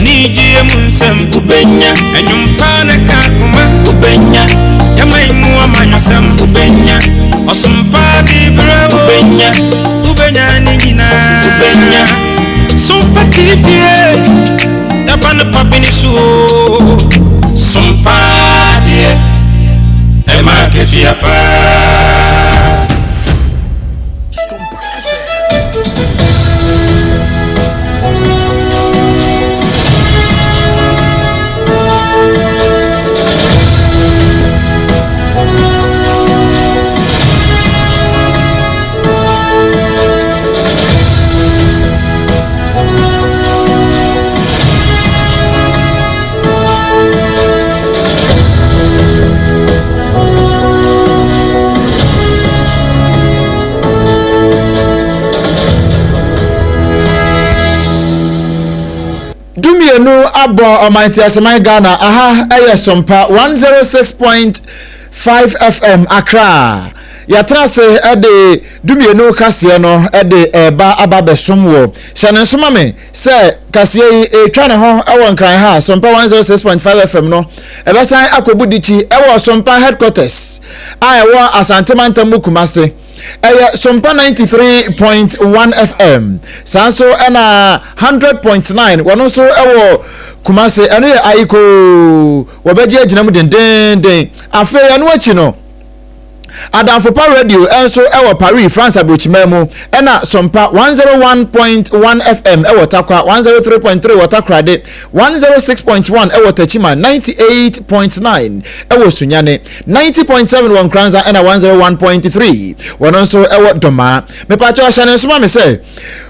Anigyeɛ mu nsɛm wobɛnya. Ɛnwom pa na ɛka akoma wobɛnya. Yɛman mu amanyɔsɛm wobɛnya. Ɔsom pa de brɛ wo wobɛnya. Wobɛnya ne nyinaa wobɛnya. Sompa TV yɛba no pabene so o. Sompa deɛ ɛma akatua paa. Dumienu abɔ ɔman teaseman Ghana aha ɛyɛ Sompa 106.5 FM Accra. Yɛatena ase de dumienu kaseɛ no de ɛreba aba abɛsom wɔ. Hyɛ no nso ma me sɛ kaseɛ yi ɛretwa ne ho wɔ Nkran ha Sompa 106.5 FM no ɛbɛsan akɔbu dikyi ɛwɔ Sompa headquarters a ɛwɔ Asante mantam mu Kumase. Ɛyɛ Sompa 93.1 FM. Saa nso ɛna 100.9 wɔn nso ɛwɔ Kumase. Ɛno yɛ ayikoo. Wɔbɛgye agyina mu dendeenden. Afei ɛno akyi no, Adamfo Pa Radio nso wɔ Paris, France aburokyiman mu, ɛna Sompa 101.1 FM wɔ Tarkwa, 103.3 wɔ Takoradi, 106.1 wɔ Techiman, 98.9 wɔ Sunyani, 90.7 wɔ Nkoranza ɛna 101.3 wɔn nso wɔ Domaa. Mepaakyɛw hyɛ ne nso ma me sɛ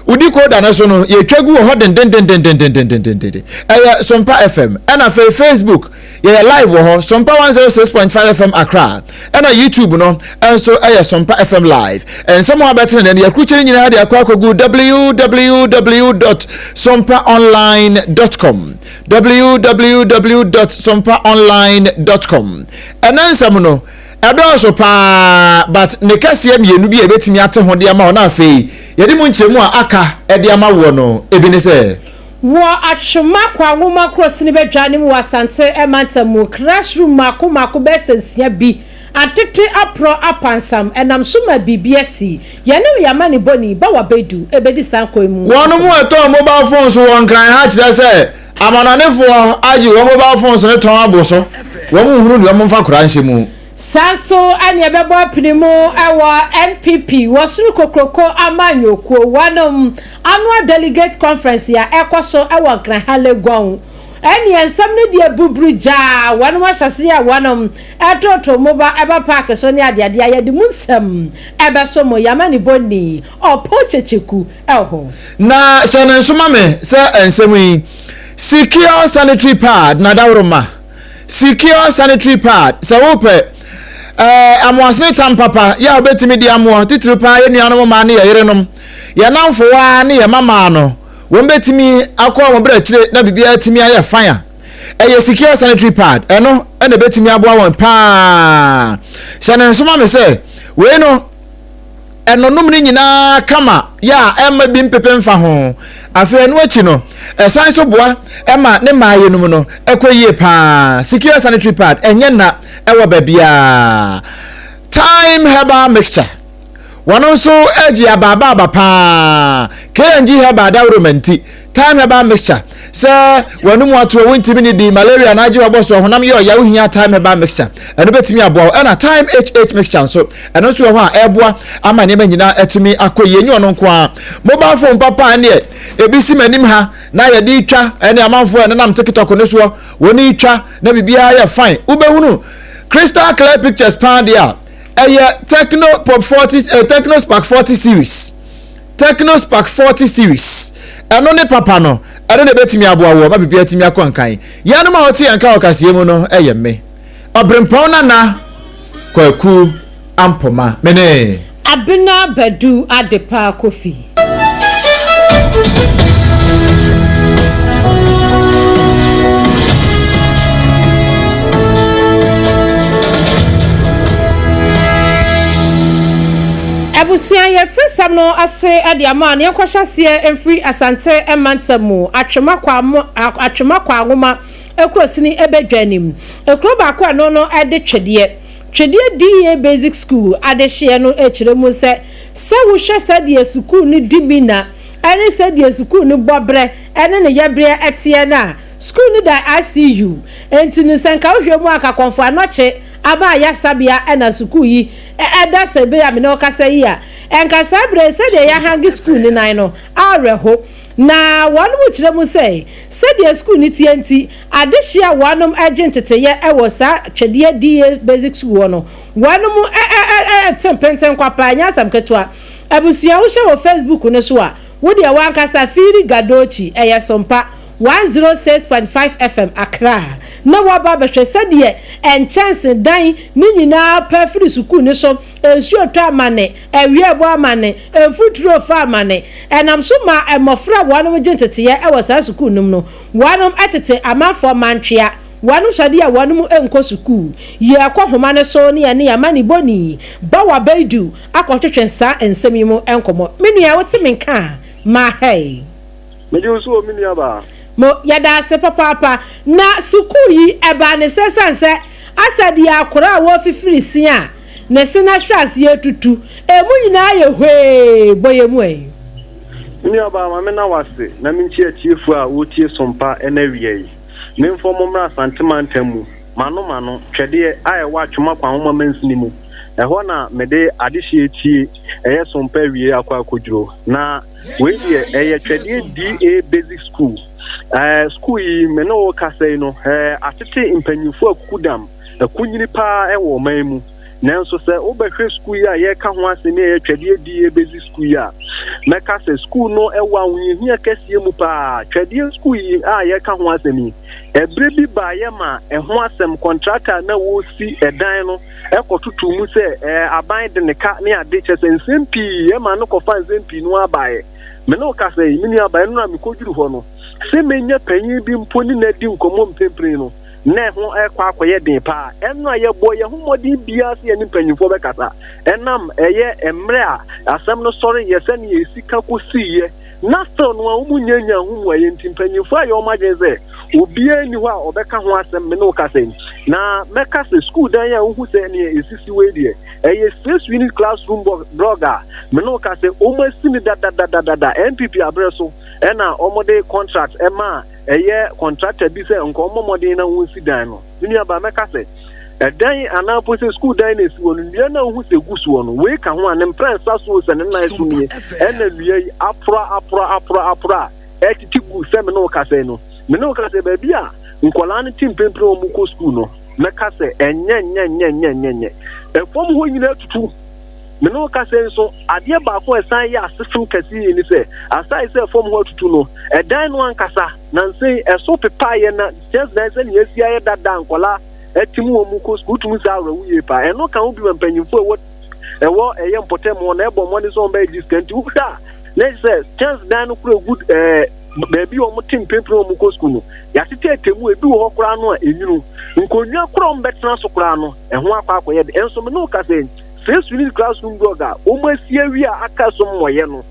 wodi koda no so no yɛtwa gu wɔ hɔ dendendendendendendenden. Ɛyɛ Sompa FM ɛna afei Facebook Yɛyɛ live wɔ hɔ, Sompa 106.5 FM Accra, ɛna YouTube no nso yɛ Sompa FM Live. Nsɛm a wabɛtene nnɛ no, yɛakrukyɛ ne nyinaa de akɔ akɔgu www.sompaonline.com www.sompaonline.com Ɛnɛ nsɛm no, ɛdɔɔso paa, but ne kɛseɛ mmienu bi a yɛbɛtumi ate ho de ama wo na afei yɛde mu nkyerɛmu a aka de ama woɔ no, ebi ne sɛ. Wɔ Atwoma Kwa Nwoma Kuro Sini Badwa no mu wɔ Asante mantam mu, classroom mmaako mmaako bɛyɛ sɛ nsia bi atete aporɔ apansam, ɛnam so ma biribi asi. Yɛne wo yɛamanebɔni, Bawa Baidu, bɛdi saa nkɔm yi mu Wɔn nkɔmmɔ. a ɛtɔn mobile phones wɔ Nkran ha kyerɛ sɛ amanɔnefoɔ agye wɔn mobile phones no tɔn abo so, wɔn nhunu deɛ wɔmfa kora nhyɛ mu. Saa nso na ɛbɛbɔ apini mu wɔ NPP wɔ Soro Kokroko Amanyɔkuo wɔnom Annual Delegate Conference a ɛkɔ so wɔ Nkran ha Legon. Ɛneɛ nsɛm no deɛ buburu gyaa wɔnom ahyɛseɛ a wɔnom ɛtoto moba ɛba park so ne adeadeɛ a yɛde mu nsɛm ɛbɛso mo Yamanibɔ ni Ɔpɔn Kyekyeku ɛwɔ hɔ. Na hyɛ no nso ma me sɛ nsɛm yi, Secure sanitary pad na dawuroma. Secure sanitary pad, sɛ wopɛ ɛɛ amoasene tam papa yɛ a wobɛtumi de amoa titiri paa yɛ nuanom mmaa ne yɛ yerenom, yɛ namfowaa ne yɛ mamaa no, wɔn bɛtumi akɔ wɔn berɛ akyire na biribiara atumi ayɛ fine a, ɛyɛ secure sanitary pad, ɛno na ɛbɛtumi aboa wɔn paa. Hyɛ no nso ma me sɛ wei no, ɛnonom no nyinaa kama yɛ a ɛmma bi mpepe mfa ho. Afei ɛno akyi no, ɛsan nso boa ma ne mmaayɛ no mu no ɛkɔ yie paa. Secure sanitary pad ɛnyɛ nna ɛwɔ baabiara. Thyme herbal mixture wɔn nso gye abaabaaba paa. KNG herbal dawuroma nti Thyme herbal mixture, Sɛ w'anum ato a wontumi nnidi, malaria na agye w'abɔ so, ɔhonam yɛ ɔyaw, wohia Thyme herbal mixture. Ɛno betumi aboa wo. Ɛna Thyme HH mixture nso, ɛno nso wɔ hɔ a ɛboa ama nneɛma nyinaa atumi akɔ yie. Ɛnyɛ ɔno nko ara. Mobile phone papa a ɛneɛ ebi si m'anim ha na yɛde retwa ɛne amanfoɔ a ɛnenam TikTok no soɔ, wɔn retwa na biribiara yɛ fine. Wobɛhunu crystal clear pictures paa deɛ a, ɛyɛ Tecno Pop 40, eh, Tecno Spark 40 series. Tecno Spark 40 series, ɛno ne papa no, ɛno na ɛbɛtumi aboa woɔ ma biribiara atumi akɔ nkan. Yɛnom a wɔte yɛn nka wɔ kaseɛ mu no yɛ me, Ɔberempɔn Nana Kwaku Ampoma, me ne. Abena Badu Adepa Kofi. Abusua, yɛfiri sɛm no ase de ama no, yɛnkɔhyɛ aseɛ mfiri Asante mantam mu, Atwema Atwema Kwanwoma kurosini bɛdwa anim. Kuro baako a ɛno no de Twedeɛ, Twedeɛ DA Basic School adehyeɛ no kyerɛ mu sɛ, sɛ wohwɛ sɛdeɛ sukuu no di mina ne sɛdeɛ sukuu no bɔberɛ ne ne yɛbereɛ teɛ no a, sukuu no da ICU. Enti no sɛ nka wohwɛ mu a anka Kɔmfo Anɔkye aba ayasabea na sukuu yi da sɛ bere a me ne wo kasa yi a, ɛnka saa bere yi sɛdeɛ yɛahange sukuu no nan no awerɛho. Na wɔnom kyerɛ mu sɛ, sɛdeɛ sukuu no teɛ nti, adehyeɛ a wɔnom gye nteteyɛ wɔ saa Twɛdeɛ DA Basic School hɔ no, wɔnom te mpenten kwa paa, ɛnyɛ asɛm ketewa. Abusua wohyɛ wɔ Facebook no so a, wo deɛ w'ankasa Fiiri Gadochi, ɛyɛ Sompa, 106.5 FM, Accra, na woaba abɛhwɛ sɛdeɛ nkyɛnse dan ne nyinaa pɛ firi sukuu no so, nsuo tɔ amane, awia bɔ amane, mfuturo fa amane. Ɛnam so ma mmɔfra a wɔnom gye nteteɛ wɔ saa sukuu nom no, wɔnom tete amanfoɔ mantwea, wɔnom sɔdeɛ a wɔnom nkɔ sukuu. Yɛkɔ homa no so ne yɛne yɛn amanebɔni Bawa Baidu akɔtwetwe saa nsɛm yi mu nkɔmmɔ. Me nua wote me nka a, ma hɛi. Megye wo so o, me nuabaa. Mo, yɛda ase papaapa. Na sukuu yi, ɛbaa ne sɛ ɛsiane sɛ asɛ deɛ akwadaa a wɔrefifiri se a ne se no ahyɛ aseɛ retutu, emu nyinaa ayɛ hwee, bɔ yɛn mu ɛ. Me nuabaa, ma menna wo ase na menkyia atiefoɔ a wɔretie Sompa ɛnnɛ awia yi. Memfa wɔn mmra Asante mantam mu, Mano Mano, Twɛdeɛ a ɛwɔ Atwoma Kwanwoma mansini mu. Ɛhɔ na mede adehyeɛ tie ɛyɛ Sompa awie akɔ akɔduro. Na. Wei deɛ ɛyɛ Twɛdeɛ DA Basic School. Ɛɛ sukuu yi me ne wo kasa yi no ɛɛ atete mpanyinfoɔ akukudam akunyini paa ɛwɔ ɔman mu. Nanso sɛ wobɛhwɛ sukuu yi a yɛreka ho asɛm yi a ɛyɛ Twɛdeɛ DA Basic School yi a, mɛka sɛ sukuu no ɛwɔ ahohiahia kɛseɛ mu paa. Twɛdeɛ sukuu yi a yɛreka ho asɛm yi, ɛberɛ bi baeɛ ma ɛho asɛm kɔntrata a na wɔresi ɛdan no kɔtotoo mu sɛ ɛɛ aban de ne ka ne ade, kyerɛ sɛ nsɛm pii, ɛma no kɔfa nsɛm pii no ara baeɛ. Me ne wo kasa yi, me nua baa, ɛno na mekɔduru hɔ no, sɛ menya panyin bi mpo ne no adi nkɔmmɔ mprempren no, na ɛho rekɔ akɔyɛ den paa. Ɛno a yɛbɔɔ yɛn ho mmɔden biara sɛ yɛne mpanyimfoɔ bɛkasa, ɛnam ɛyɛ mmerɛ a asɛm no sɔreeɛ, sɛdeɛ ɛsi ka kɔsiiɛ, na still no a wɔn nnya nyaa ho mmuaeɛ nti, mpanyimfoɔ ayɛ wɔn adwene sɛ obiara nni hɔ a ɔbɛka ho asɛm me ne wo kasa yi. Na mɛka sɛ sukuu dan a wohu sɛ nea esisi wei deɛ, ɛyɛ six unit classroom blog a me ne wo ka sɛ wɔn asi no dadadadada NPP aberɛ so ɛna wɔde contract ɛmaa ɛyɛ contractor bi sɛ nka ɔmmɔ mmɔden na wɔnsi dan no. Me nuabaa mɛka sɛ ɛdan anaa mpo sɛ sukuu dan na esi hɔ no, nnua no a wohu sɛ egu soɔ no, wei ka ho a ne mprɛnsa so sɛ ne nan so nie, ɛna nnua yi apora apora apora apora a ɛtete gu sɛ me ne wo kasa yi no. Me ne wo kasa yi, baabi a nkwadaa no te mprempren a wɔkɔ sukuu no, mɛka sɛ ɛnyɛ nyɛ nyɛ nyɛ nyɛ nyɛ. Ɛfam hɔ nyinaa tutu. Me ne wo kasa yi nso, adeɛ baako a ɛsan yɛ asefem kɛse yie ne sɛ, aside sɛ fam hɔ atutu no, ɛdan no ankasa, nansa yi, ɛso pepaeɛ na kyɛnsedan sɛnea asi ayɛ dada a nkwadaa te mu wɔn kɔ sukuu, wotumi sɛ awerɛho yie paa. Ɛno ka ho bi ma mpanyimfoɔ a ɛwɔ ɛwɔ ɛyɛ mpɔtam hɔ na ɛbɔ mmɔden sɛ wɔbɛyɛ gye sika nti wohwɛ a na ɛkyerɛ sɛ kyɛnsedan no kora egu ɛɛ baabi a wɔte mprempren wɔn kɔ sukuu no yɛatetɛɛtɛ mu ebi wɔ hɔ koraa no a enwunu nkonnwa koraa wɔn bɛtena so koraa no ɛho akɔ akɔyɛ de nso me ne wo kasa yi sɛ unit classroom blog a wɔn asi awie a aka so mmɔyɛ no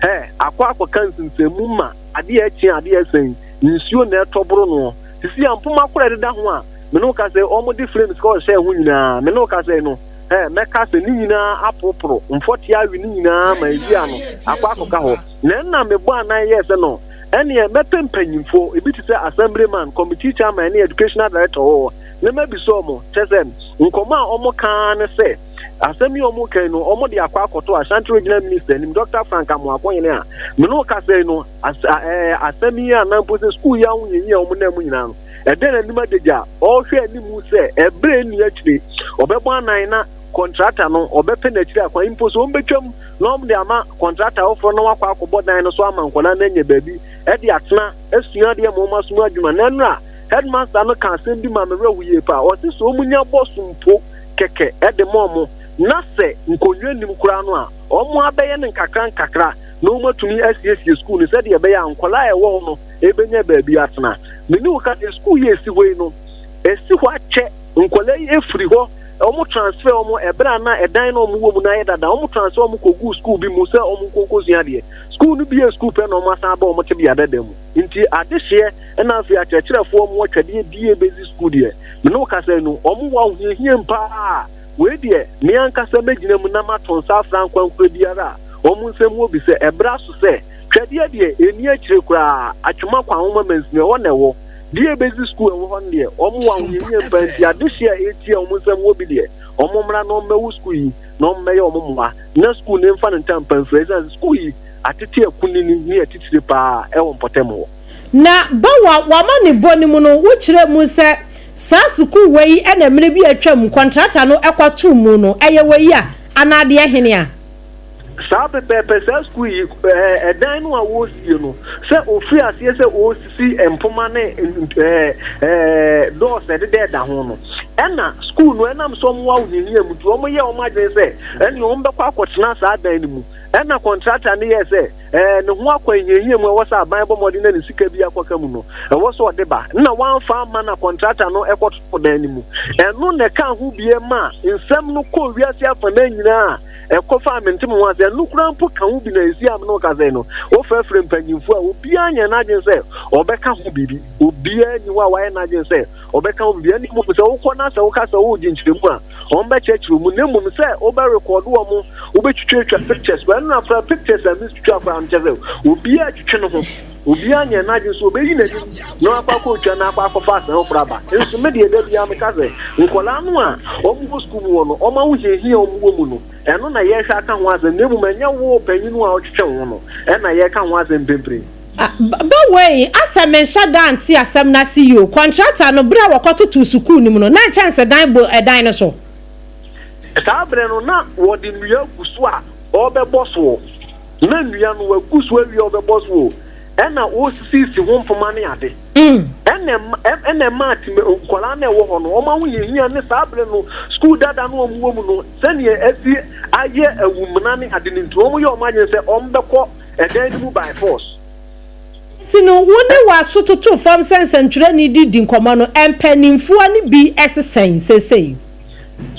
ɛ akɔ akɔka nsensɛnmu ma adeɛ akyi adeɛ ɛsɛn nsuo na ɛtɔ boro noɔ sisi a mpoma koraa ɛdeda ho a me ne wo kasa yi wɔn de flames kɔ ɔhyɛ ho nyinaa me ne wo kasa yi no ɛ mɛka sɛ ne nyinaa aporoporo mfɔte awe ne nyinaa ma ewi ano akɔ akɔka hɔ na ɛna mebɔ anan yɛɛ sɛ no ɛneɛ mɛpɛ mpanyimfoɔ ebi te sɛ assemblyman, committee chairman ne educational director wɔ hɔ na mabisa wɔn kyɛ sɛ nkɔmmɔ a wɔn kaa ne sɛ asɛm yi a wɔn kan no wɔn de akɔ akɔto Ashanti Regional Minister anim Dr. Frank Amoakohene a me ne wo kasa yi no as, ɛɛ asɛm yi a na mpo sɛ sukuu yi ahohiahia a wɔn nam mu nyinaa no ɛdɛn n'anim adagya a ɔrehwɛ anim sɛ ɛberɛ nni akyire ɔbɛbɔ anan na kɔntrata no ɔbɛpɛ n'akyiri akwan mpo sɛ wɔbɛtwam na wɔde ama kɔntrata foforɔ na wakɔ akɔbɔ dan no so ama nkwadaa no anya baabi de atena asua adeɛ ma wɔn asom adwuma. Na nnora headmaster no ka asɛm bi ma me werɛ ho yie paa. Ɔse sɛ wɔn nya bɔ so mpo kɛkɛ de ma wɔn na sɛ nkonnwa nnim koraa no a, wɔn abɛyɛ no nkakra nkakra na wɔn atumi asiesie sukuu no sɛdeɛ ɛbɛyɛ a nkwadaa a ɛwɔ hɔ no ɛbɛnya baabi atena. Me ne wo ka sɛ sukuu yi a ɛsi hɔ yi no, ɛsi hɔ akyɛ. Nkwadaa yi afiri hɔ. Wɔn transfer wɔn ɛberɛ a na ɛdan no a wɔn wɔ mu no ayɛ dada. Wɔn transfer wɔn kɔguu sukuu bi mu sɛ wɔn nkɔ nkɔsua adeɛ. Sukuu no bue sukuu pɛ na wɔn asan aba wɔn tebea dada mu. Nti adehyeɛ ɛna afei akyerɛkyerɛfoɔ wɔn twɛdeɛ die bɛsi sukuu deɛ, me ne wo kasa yi no, wɔn wɔ ahohiahia mu paa. Wei deɛ, me ankasa mɛgyina mu na mato nsa afrɛ ankorankorɛ biara a wɔn nsam wɔ bi sɛ ɛberɛ aso sɛ twɛdeɛ deɛ ɛnni akyire koraa, Atwoma Kwan Nwoma Mansini, ɛhɔ na ɛwɔ. Deɛ ɛbɛsi sukuu a ɛwɔ hɔ no deɛ, wɔn wɔ ahohiahia mu paa nti adehyeɛ a ɛretia wɔn nsam wɔ bi deɛ, wɔn mmra na wɔmmɛwo sukuu yi na wɔmmɛyɛ wɔn mmoa na sukuu no mfa ne ntampa mfiri ɛsiane sɛ sukuu yi atete akunini ne atitire paa wɔ mpɔtam hɔ. Na Bawa w'amanebɔ no mu no, wokyerɛɛ mu sɛ saa sukuu wei na mmere bi a atwam kɔntrata no kɔtoo mu no, ɛyɛ wei a, anaa deɛ hene a? Saa pɛpɛɛpɛ, saa sukuu yi, ɛɛ, ɛdan no a wɔresie no, sɛ wɔfiri aseɛ sɛ wɔresisi mpoma ne ɛɛ, ɛɛ, doors a ɛdeda ɛda ho no, ɛna sukuu no, ɛnam sɛ wɔwɔ ahohiahia mu nti, wɔyɛɛ wɔn adwene sɛ ɛnneɛ wɔbɛkɔ akɔtena saa dan no mu. Ɛna kɔntrata no yɛɛ sɛ, ɛɛ, ne ho akɔ ahiahia mu a ɛwɔ sɛ aban bɔ mmɔden na ne sika bi akɔka mu no, ɛwɔ sɛ ɔde ba. Ɛna wɔamfa amma na kɔntrata no kɔtoo dan no mu. Ɛno na ɛkaa ho bie maa nsɛm no kɔɔ wiase afanan nyinaa a ɛkɔfaa mente me ho ase. Ɛno koraa mpo ka ho bi na ɛsi a me ne wo kasa yi no, wofrɛfrɛ mpanyimfoɔ a, obiara nyɛ n'adwene sɛ ɔbɛka ho biribi. Obiara nni hɔ a wayɛ n'adwene sɛ ɔbɛka ho biribi. Ɛnna mmom sɛ wokɔ na sɛ woka sɛ woregye nkyerɛmu a, wɔbɛkyerɛkyerɛ wo mu. Na mmom sɛ wobɛrekɔɔdo wɔn, wobɛtwitwatwa pictures koraa, ɛno na koraa pictures a metwitwa koraa no kyerɛ sɛ obiara twitwe ne ho. Obiara nyɛ n'adwene sɛ obeyi n'anim na wakɔ akɔtwa na akɔ akɔfa asɛm foforo aba. Nso me deɛ, da biara meka sɛ, nkwadaa no a wɔwɔ sukuu mu hɔ no, wɔn ahohiahia a wɔwɔ mu no, ɛno na yɛrehwɛ aka ho asɛm, na mmom ɛnyɛ wo panyin a wotwetwe wo ho no na yɛreka ho asɛm mprempren. Ba wei, asɛ menhyɛ da nte asɛm no ase yie o. Kɔntrata no, berɛ a wɔkɔtotoo sukuu no mu no, na nkyɛnsedan bɔ dan no so. Saa berɛ no, na wɔde nnua gu so a wɔrebɛbɔ soɔ. Na nnua no wagu so awie a ɔbɛbɔ so o, ɛna ɔresisisi ho mpoma ne ade. Ɛna ɛna ɛmaa tema nkwadaa no a ɛwɔ hɔ no wɔn ahohiahia ne saa bere no sukuu dada no a wɔwɔ mu no sɛnea asi ayɛ awumena ne ade no nti wɔyɛ wɔn adwene sɛ wɔbɛkɔ ɛdan no mu by force. Enti no, wo ne w'aso toto fam sɛ nsɛntwerɛni de di nkɔmmɔ no, mpanimfoɔ no bi se sɛn seesei?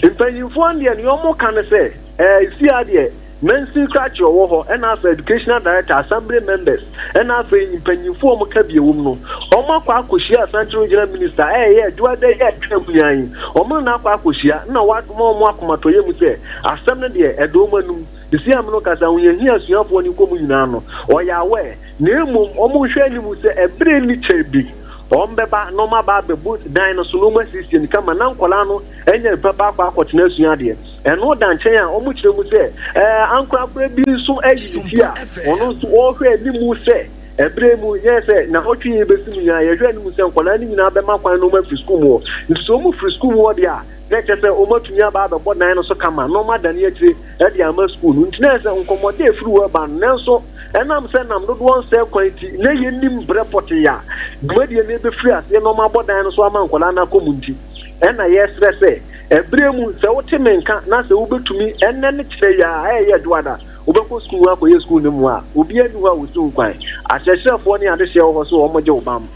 Mpanyimfoɔ no deɛ nea wɔka ne sɛ, ɛɛ, seesei ara deɛ, Mansin krakye a ɔwɔ hɔ, ɛna afei Educational Director, Assembly members, ɛna afei mpanyinfoɔ a wɔka bi ɛwɔ mu no, wɔn akɔ akɔhyia Asante Regional Minister a ɛyɛ Adwoada yi a atwa mu yi ara yi, wɔn ne no akɔ akɔhyia, na wɔama wɔn akomatɔyɛ mu sɛ asɛm no deɛ ɛda wɔn anum, seesei a me ne wo kasa, ahohiahia a asuafoɔ no rekɔ mu nyinaa no, ɔyɛ aware, na mmom wɔn nhwɛ anim sɛ ɛberɛ nni kyɛre bi wɔn bɛba na wɔn aba abɛbu dan no so na wɔn asiesie no kama na nkwadaa no anya papa akɔ akɔtena asua adeɛ. Ɛno da nkyɛn a, wɔkyerɛ mu sɛ ankorankoro bi nso ayi ne ti a ɔno nso ɔrehwɛ anim sɛ ɛberɛ mu, yɛn sɛ nnawɔtwe yi rebɛsi mu nyinaa, yɛhwɛ anim sɛ nkwadaa no nyinaa bɛma kwan na wɔafiri sukuu mu hɔ. Nti sɛ wɔfiri sukuu mu hɔ deɛ a, na ɛkyerɛ sɛ wɔatumi aba abɛbɔ dan no so kama na wɔadane akyire de ama sukuu no. Nti na ɛyɛ sɛ nkɔmmɔdɛ a ɛfiri hɔ reba no, nanso ɛnam sɛ nam dodoɔ nsɛe kwan nti, na yɛnnim berɛ pɔtee a dwumadie no rebɛfiri aseɛ na wɔabɔ dan no so ama nkwadaa no akɔ mu nti, ɛna yɛresrɛ sɛ Ɛberɛ mu, sɛ wote me nka na sɛ wobɛtumi, ɛnnɛ ne kyerɛ yi ara, ɛyɛ Dwoada, wobɛkɔ sukuu akɔyɛ sukuu no mmoa a, obiara nni hɔ a ɔsi wo kwan. Akyerɛkyerɛfoɔ ne adehyeɛ wɔ hɔ sɛ wɔgye wo bam.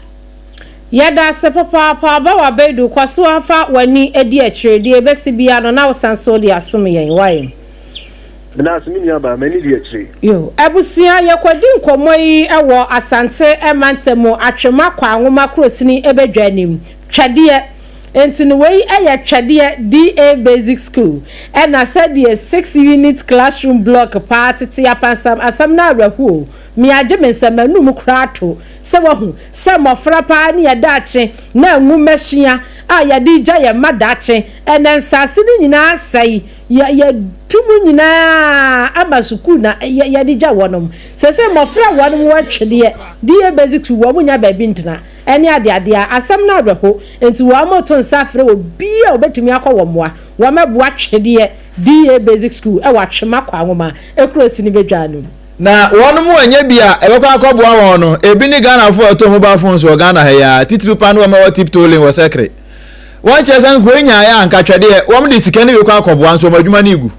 Yɛda ase papaapa Bawa Baidu, kɔ so ara fa w'ani di akyire, deɛ ɛbɛsi biara no na wo san so de asom yɛn, wai. Meda ase me nua baa, m'ani di akyire. Yo, abusua yɛkɔdi nkɔmmɔ yi wɔ Asante mantam mu Atwema Kwanwoma Kurosini badwa anim, Twɛdeɛ. Enti no wei yɛ twɛdeɛ DA Basic School ɛna sɛdeɛ 6 unit classroom block paa tete apansam asɛm no awerɛho o me agye me nsam m'anum koraa to sɛ wahu sɛ mmɔfra paa ne yɛ daakye na nwomasua a yɛde regya yɛn mma daakye ɛnɛ nsaase no nyinaa asɛe yɛ yɛtu mu nyinaa ama sukuu na yɛ yɛde gya wɔnom sɛsɛ mmɔfra wɔnom wɔ twedeɛ DA Basic School wɔn nya baabi ntena ɛne adeade a, asɛm no awerɛho, enti wɔamoto nsa afrɛ obiara a obetumi akɔ wɔn mmoa, wɔmmɛboa Twedeɛ DA Basic School wɔ Atwema Kwanwoma Ekuro Sini Badwa no mu. Na wɔn mu anya bi a ɛbɛkɔ akɔboa wɔn no, ebi ne Ghanafoɔ a ɛtɔ mobile phones wɔ Ghana ha yi ara, titiriw paa ne wɔn a ɛwɔ Tiptoe Lane wɔ Sekre. Wɔn kyerɛ sɛ nkoa nyaeɛ a anka twɛdeɛ, wɔn de sika no bi kɔ akɔboa nso wɔn adwuma no regu.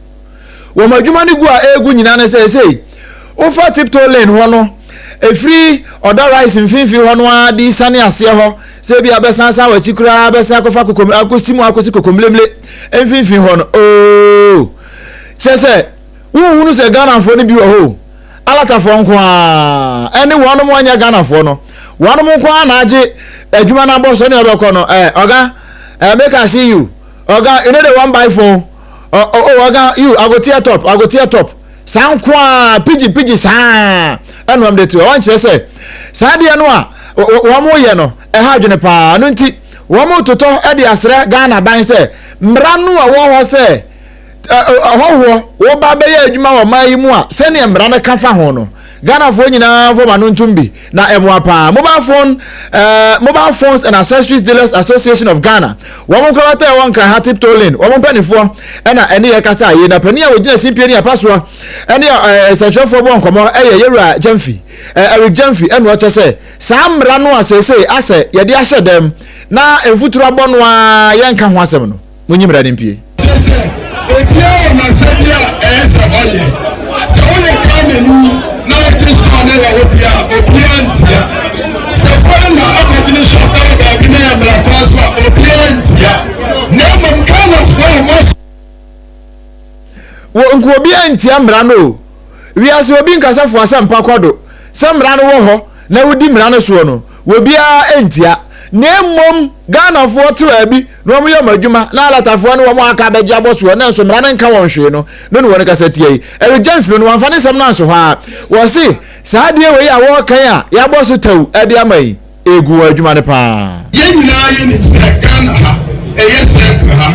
Wɔn adwuma no gu a ɛregu nyinaa ne sɛ sei, wofa Tiptoe Lane hɔ no, ɛfiri Ɔdɔ Rice mfimfini hɔ no ara de siane aseɛ hɔ. Sɛ ebia bɛsan san w'akyi koraa bɛsan akɔfa kokom akɔsi mu akɔsi kokomlemle mfimfini hɔ no ooo kyerɛ sɛ wonhunu sɛ Ghanafoɔ no bi wɔ hɔ o alatafoɔ nko ara ɛne wɔnom anyɛ Ghanafoɔ no wɔnom nko ara na agye adwuma no abɔ so ne ɔbɛkɔ no eh ɔga eh make I see you ɔga you know the one buy phone oh oh ɔga you I go tear top I go tear top Saa nko ara, piggy piggy saa ɛna wɔn de te hɔ. Wɔn kyerɛ sɛ saa adeɛ no a wɔn yɛ no ɛha adwene paa. Ɛno nti wɔn totɔ de asrɛ Ghana ban sɛ mmara no a ɛwɔ hɔ sɛ ɔhɔhoɔ woba bɛyɛ adwuma wɔ ɔman yi mu a sɛdeɛ mmara no ka fa ho no Ghanafoɔ nyinaa mfa wɔn ano ntom bi na ɛmoa paa. Mobile phone eh, Mobile Phones and Accessories Dealers Association of Ghana wɔn nkorabata ɛwɔ Nkran ha Tiptoe Lane wɔn mpanimfoɔ ɛna ɛne yɛ kasa yie na panin a wɔgyina simpie ne apasoɔ ɛne eh, nsɛntwerɛfoɔ bɔ nkɔmmɔ ɛyɛ Yɛwura Gyamfi eh, Eric Gyamfi ɛna ɔkyɛ sɛ saa mmara no a seesei asɛ yɛde ahyɛ dɛm na mfuturo abɔ no a yɛnka ho asɛm no. Monyi mmara no mpue. Kyerɛ sɛ, obiara wɔ n'asɛdeɛ a ɛyɛ sɛ ɔyɛ. Sɛ woyɛ Ghanani na wogye store no yɛ wo dea a, obiara ntia. Sɛ foreigner akɔgyene shop wɔ baabi na ɛyɛ mmara kwan so a, obiara ntia. Na mmom Ghanafoɔ a moahyɛ. Wɔ nka obiara ntia mmara no o. Wiase obi nkasa fo asɛmpa kɔ do sɛ mmara no wɔ hɔ na wodi mmara no soɔ no, obiara ntia. Na mmom Ghanafoɔ te baabi na wɔyɛ wɔn adwuma na alatafoɔ ne wɔn a aka abɛgye abɔ soɔ nanso mmara no nka wɔn hwee no, no ne wɔn kasa tia yi. Ɛregya mfiri no, wɔamfa ne nsɛm no anso hɔ ara. Wɔse saa adeɛ wei a wɔreka yi a yɛabɔ so tɛw de ama yi, ɛregu wɔn adwuma no paa. Yɛn nyinaa yɛnim sɛ Ghana ha, ɛyɛ circle ha,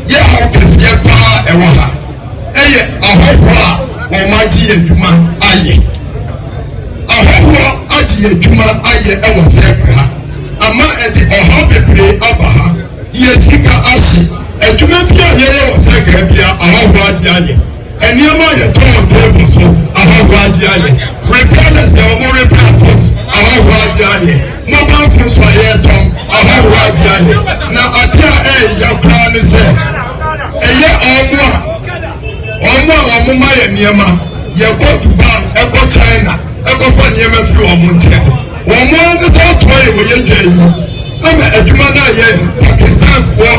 yɛ haw kɛseɛ paa ɛwɔ ha ɛyɛ ahɔhoɔ a wɔn agye yɛn adwuma ayɛ. Ahɔhoɔ agye yɛn adwuma ayɛ ɛwɔ circle ha ama ɛde ɔhaw bebree aba ha. Yɛn sika ahye. Adwuma bi a yɛyɛ wɔ circle ha biara ahɔhoɔ agye ayɛ. Nneɛma a yɛtɔn wɔ table so, ahɔhoɔ agye ayɛ. Repairers a wɔn repair phones, ahɔhoɔ agye ayɛ. Mobile phones a yɛtɔn, ahɔhoɔ agye ayɛ. Na adeɛ a ɛyɛ koraa ne sɛ, ɛyɛ wɔn a wɔn a wɔn ma yɛ nneɛma, yɛkɔ Dubai, ɛkɔ China, ɛkɔfa nneɛma firi wɔn nkyɛn. Wɔn ankasa atoa yɛ wɔ yɛ dwa yi ama adwuma no ayɛ Pakistanfoɔ.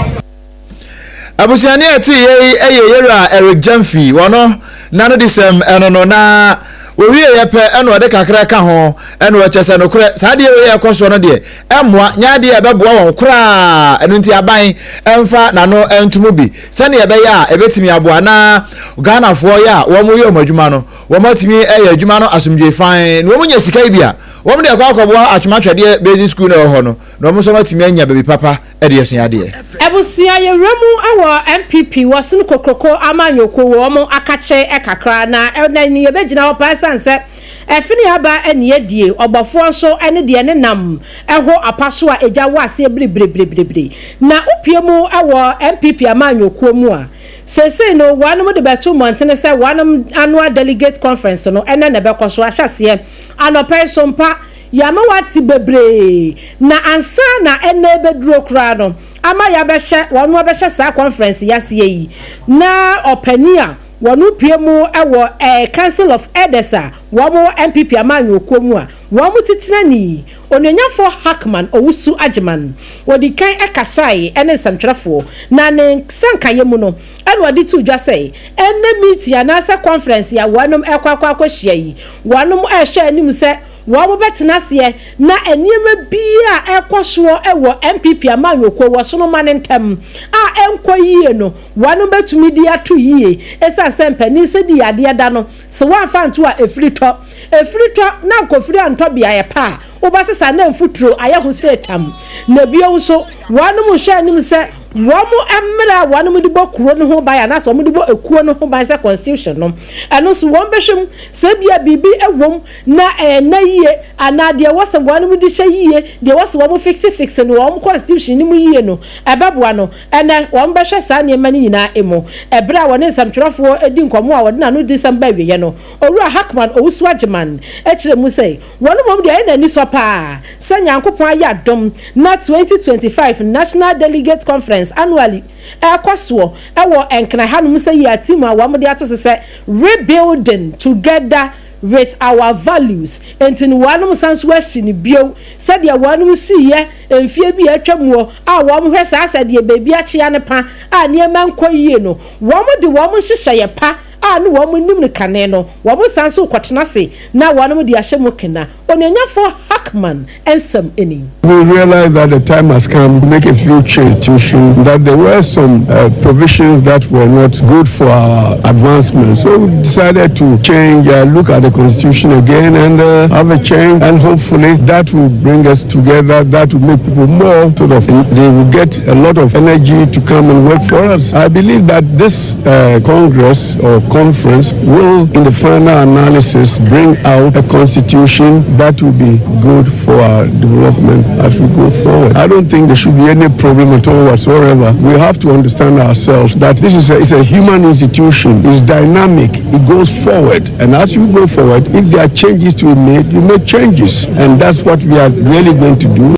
Abusuani a ɛte yɛ yi yɛ Yɛwura Eric Gyamfi. Wɔno n'anodisɛm ɛno no na wɔwie yɛ pɛ ɛna ɔde kakra ka ho ɛna ɔkyɛ sɛ nokorɛ saa adeɛ wei a ɛkɔ soɔ no deɛ ɛmmoa nyɛ adeɛ a ɛbɛboa wɔn koraa ɛno nti aban ɛmfa n'ano ɛnto mu bi sɛdeɛ ɛbɛyɛ a ɛbɛtumi aboa na Ghanafoɔ yɛ a wɔn yɛ wɔn adwuma no wɔn atumi ɛyɛ adwuma no asomdwoe fann na wɔn nya sika yi bi a wɔn de akɔ akɔboa Atwematwɛdeɛ Basic School no ɛwɔ hɔ no na wɔn nso wɔatumi anya baabi papa de asua adeɛ. Abusua yɛwura mu wɔ NPP wɔsono kokroko amanyɔkuo wɔ wɔn akakyɛ kakra na ɛnɛ no yɛbɛgyina hɔ paa ɛsiane sɛ ɛfene aba ne adie ɔbɔfoɔ nso ne deɛ ne nam ɛho apa so a egya wɔ aseɛ biribiribiribiri na wopie mu wɔ NPP amanyɔkuo mu a seesei no wɔnom de bɛto mmɔntene sɛ wɔnom annual delegate conference no ɛnɛ na ɛbɛkɔ so ahyɛseɛ anɔpa yi so mpa Yɛama wɔate bebree, na ansa na ɛnnɛ rebɛduro koraa no, ama yɛabɛhyɛ, wɔn abɛhyɛ saa conference yi aseɛ yi, na ɔpanin a wɔn pue mu wɔ eh, Council of Elders a wɔn wɔ NPP amanyɔkuo mu a wɔn titenani, Onuonyamfoɔ Hackman Owusu Agyeman, ɔdi kan kasaeɛ ne nsɛmtwerɛfoɔ, na ne nsankaeɛ mu no, ɛna ɔde too dwa sɛ, ɛnnɛ meeting anaasɛ conference a wɔnom rekɔ akɔ akɔhyia yi, wɔnom rehwɛ anim sɛ Wɔbɛtena aseɛ na nneɛma bi a ɛrekɔ soɔ wɔ NPP amanyɔkuo wɔ Sonoma no ntam a ɛnkɔ yie no, wɔn bɛtumi de ato yie. Ɛsiane sɛ mpanin sɛ di adeɛ da no, sɛ woamfa anto a ɛfiri tɔ. Ɛfiri tɔ na ankɔfiri antɔ beaeɛ pa a, wobɛsesa na mfuturo ayɛ ho sɛ tam. Na bio nso, wɔn nhwɛ anim sɛ wɔn mmara a wɔn de bɔ kuro no ho ban anaasɛ wɔn de bɔ ekuo no ho ban sɛ constitution no, ɛno nso wɔn bɛhwɛ mu sɛ ebia biribi wɔ mu na ɛnna yie anaa deɛ ɛwɔ sɛ wɔn de hyɛ yie, deɛ ɛwɔ sɛ wɔn fixe fixe no wɔ wɔn constitution no mu yie no, ɛbɛboa no. Ɛnnɛ, wɔbɛhwɛ saa nneɛma no nyinaa mu. Ɛberɛ a wɔne nsɛmtwerɛfoɔ di nkɔmmɔ a wɔde n'anodisɛm ba awieɛ no, Owura Hackman Owusu-Agyeman kyerɛɛ mu sɛ, wɔn mmom deɛ ɛyɛ no anisɔ pa ara sɛ Nyankopɔn ayɛ adom na 2025 National Delegates Conference annually ɛrekɔ soɔ wɔ Nkran hanom sɛ yie a team a wɔde ato so sɛ Rebuilding Together. with our values. Enti no wɔnom san nso asi no bio sɛdeɛ wɔnom siiɛ mfeɛ bi a atwa muɔ a wɔn hwɛ saa sɛ deɛ baabi akyea no pa a nneɛma nkɔ yie no, wɔn de wɔn nhyehyɛeɛ pa a ne wɔn nim no kane no, wɔn san nso rekɔtena ase na wɔnom de ahyɛ mu kena. Onuonyafoɔ Hackman nsɛm ni. We realize that the time has come to make a few changes, that there were some uh, provisions that were not good for our advancement. So we decided to change, uh, look at the constitution again and uh, have a change. And hopefully that will bring us together, that will make people more sort of, they will get a lot of energy to come and work for us. I believe that this uh, Congress or conference will, in the final analysis, bring out a constitution that will be good for our development as we go forward. I don't think there should be any problem at all whatsoever. We have to understand ourselves that this is a, it's a human institution. It's dynamic. It goes forward. And as you go forward, if there are changes to be made, you make changes. And that's what we are really going to do.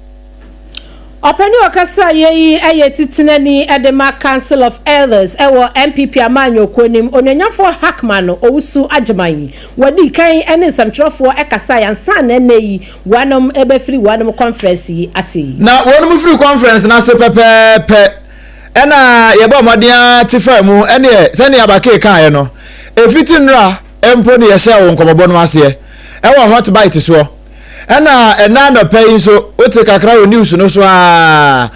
Ɔpanin a ɔkasaeɛ yi yɛ titenani de ma Council of Elders wɔ NPP amanyɔkuo no mu, Onuonyafoɔ Hackman Owusu Agyemang. Wɔdii kan ne nsɛmtwerɛfoɔ kasaeɛ ansa na ɛnnɛ yi wɔnom rebɛfiri wɔnom conference yi ase yi. Na wɔnom firi conference no ase pɛpɛɛpɛ ɛna yɛbɔɔ mmɔden ara te faa mu, ɛneɛ sɛdeɛ Abakee kaeɛ no, ɛfiti nnora mpo ne yɛhyɛɛ wo nkɔmmɔbɔ no aseɛ ɛwɔ Hot Bite soɔ. Ɛna ɛnnɛ anɔpa yi nso, wote kakra wɔ news no so aa,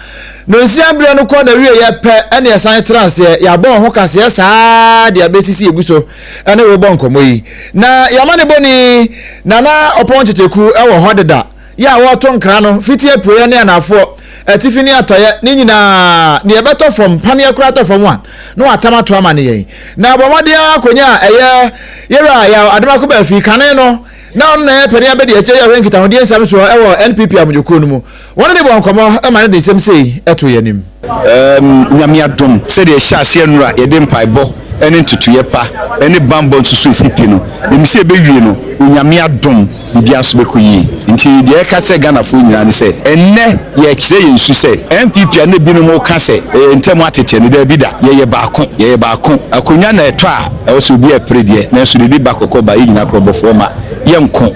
nonsia berɛ no kɔ n'awieɛ pɛ ɛne ɛsan tra aseɛ, yɛabɔ ho kaseɛ saa de abɛsisi egu so ɛne wobɔ nkɔmmɔ yi. Na yɛama ne bɔni Nana Ɔpɔn Kyekyeku ɛwɔ hɔ deda, yɛ a wɔreto nkra no fiti apueɛ ne anaafoɔ, atifi ne atɔeɛ, ne nyinaa, deɛ ɛbɛtɔ fam, paneɛ koraa tɔ fam a, na watam ato ama ne yɛn. Na bɔ mmɔden ara kɔnya ɛyɛ Yɛwura Yaw Adomako Baafi, kane no, Na ɔno na ɛyɛ panin abadiakyire yi a ɔhwɛ nkitahodie nsɛm soɔ wɔ NPP amanyɔkuo no mu. Wɔne no bɔɔ nkɔmmɔ ma no de nsɛm sei too yɛn anim. Erm Nyame adom, sɛdeɛ yɛhyɛɛ aseɛ nnora yɛde mpaebɔ ne ntotoeɛ pa ne banbɔ nso so ɛsi pi no, menim sɛ yɛbɛwie no, Onyame adom biribiara nso bɛkɔ yie. Nti deɛ yɛka kyerɛ Ghanafoɔ nyinaa ne sɛ, ɛnnɛ yɛrekyerɛ yɛn su sɛ NPP a na binom reka sɛ ɛyɛ ntam ateteɛ no, daabi da, yɛyɛ baako, yɛyɛ baako. Akonnwa na ɛtɔ a, Ɛwɔ sɛ obiara pere deɛ, nanso deɛ ɛde ba kɔkɔ ba, yɛn nyinaa korɔbɔfoɔ ma yɛnko.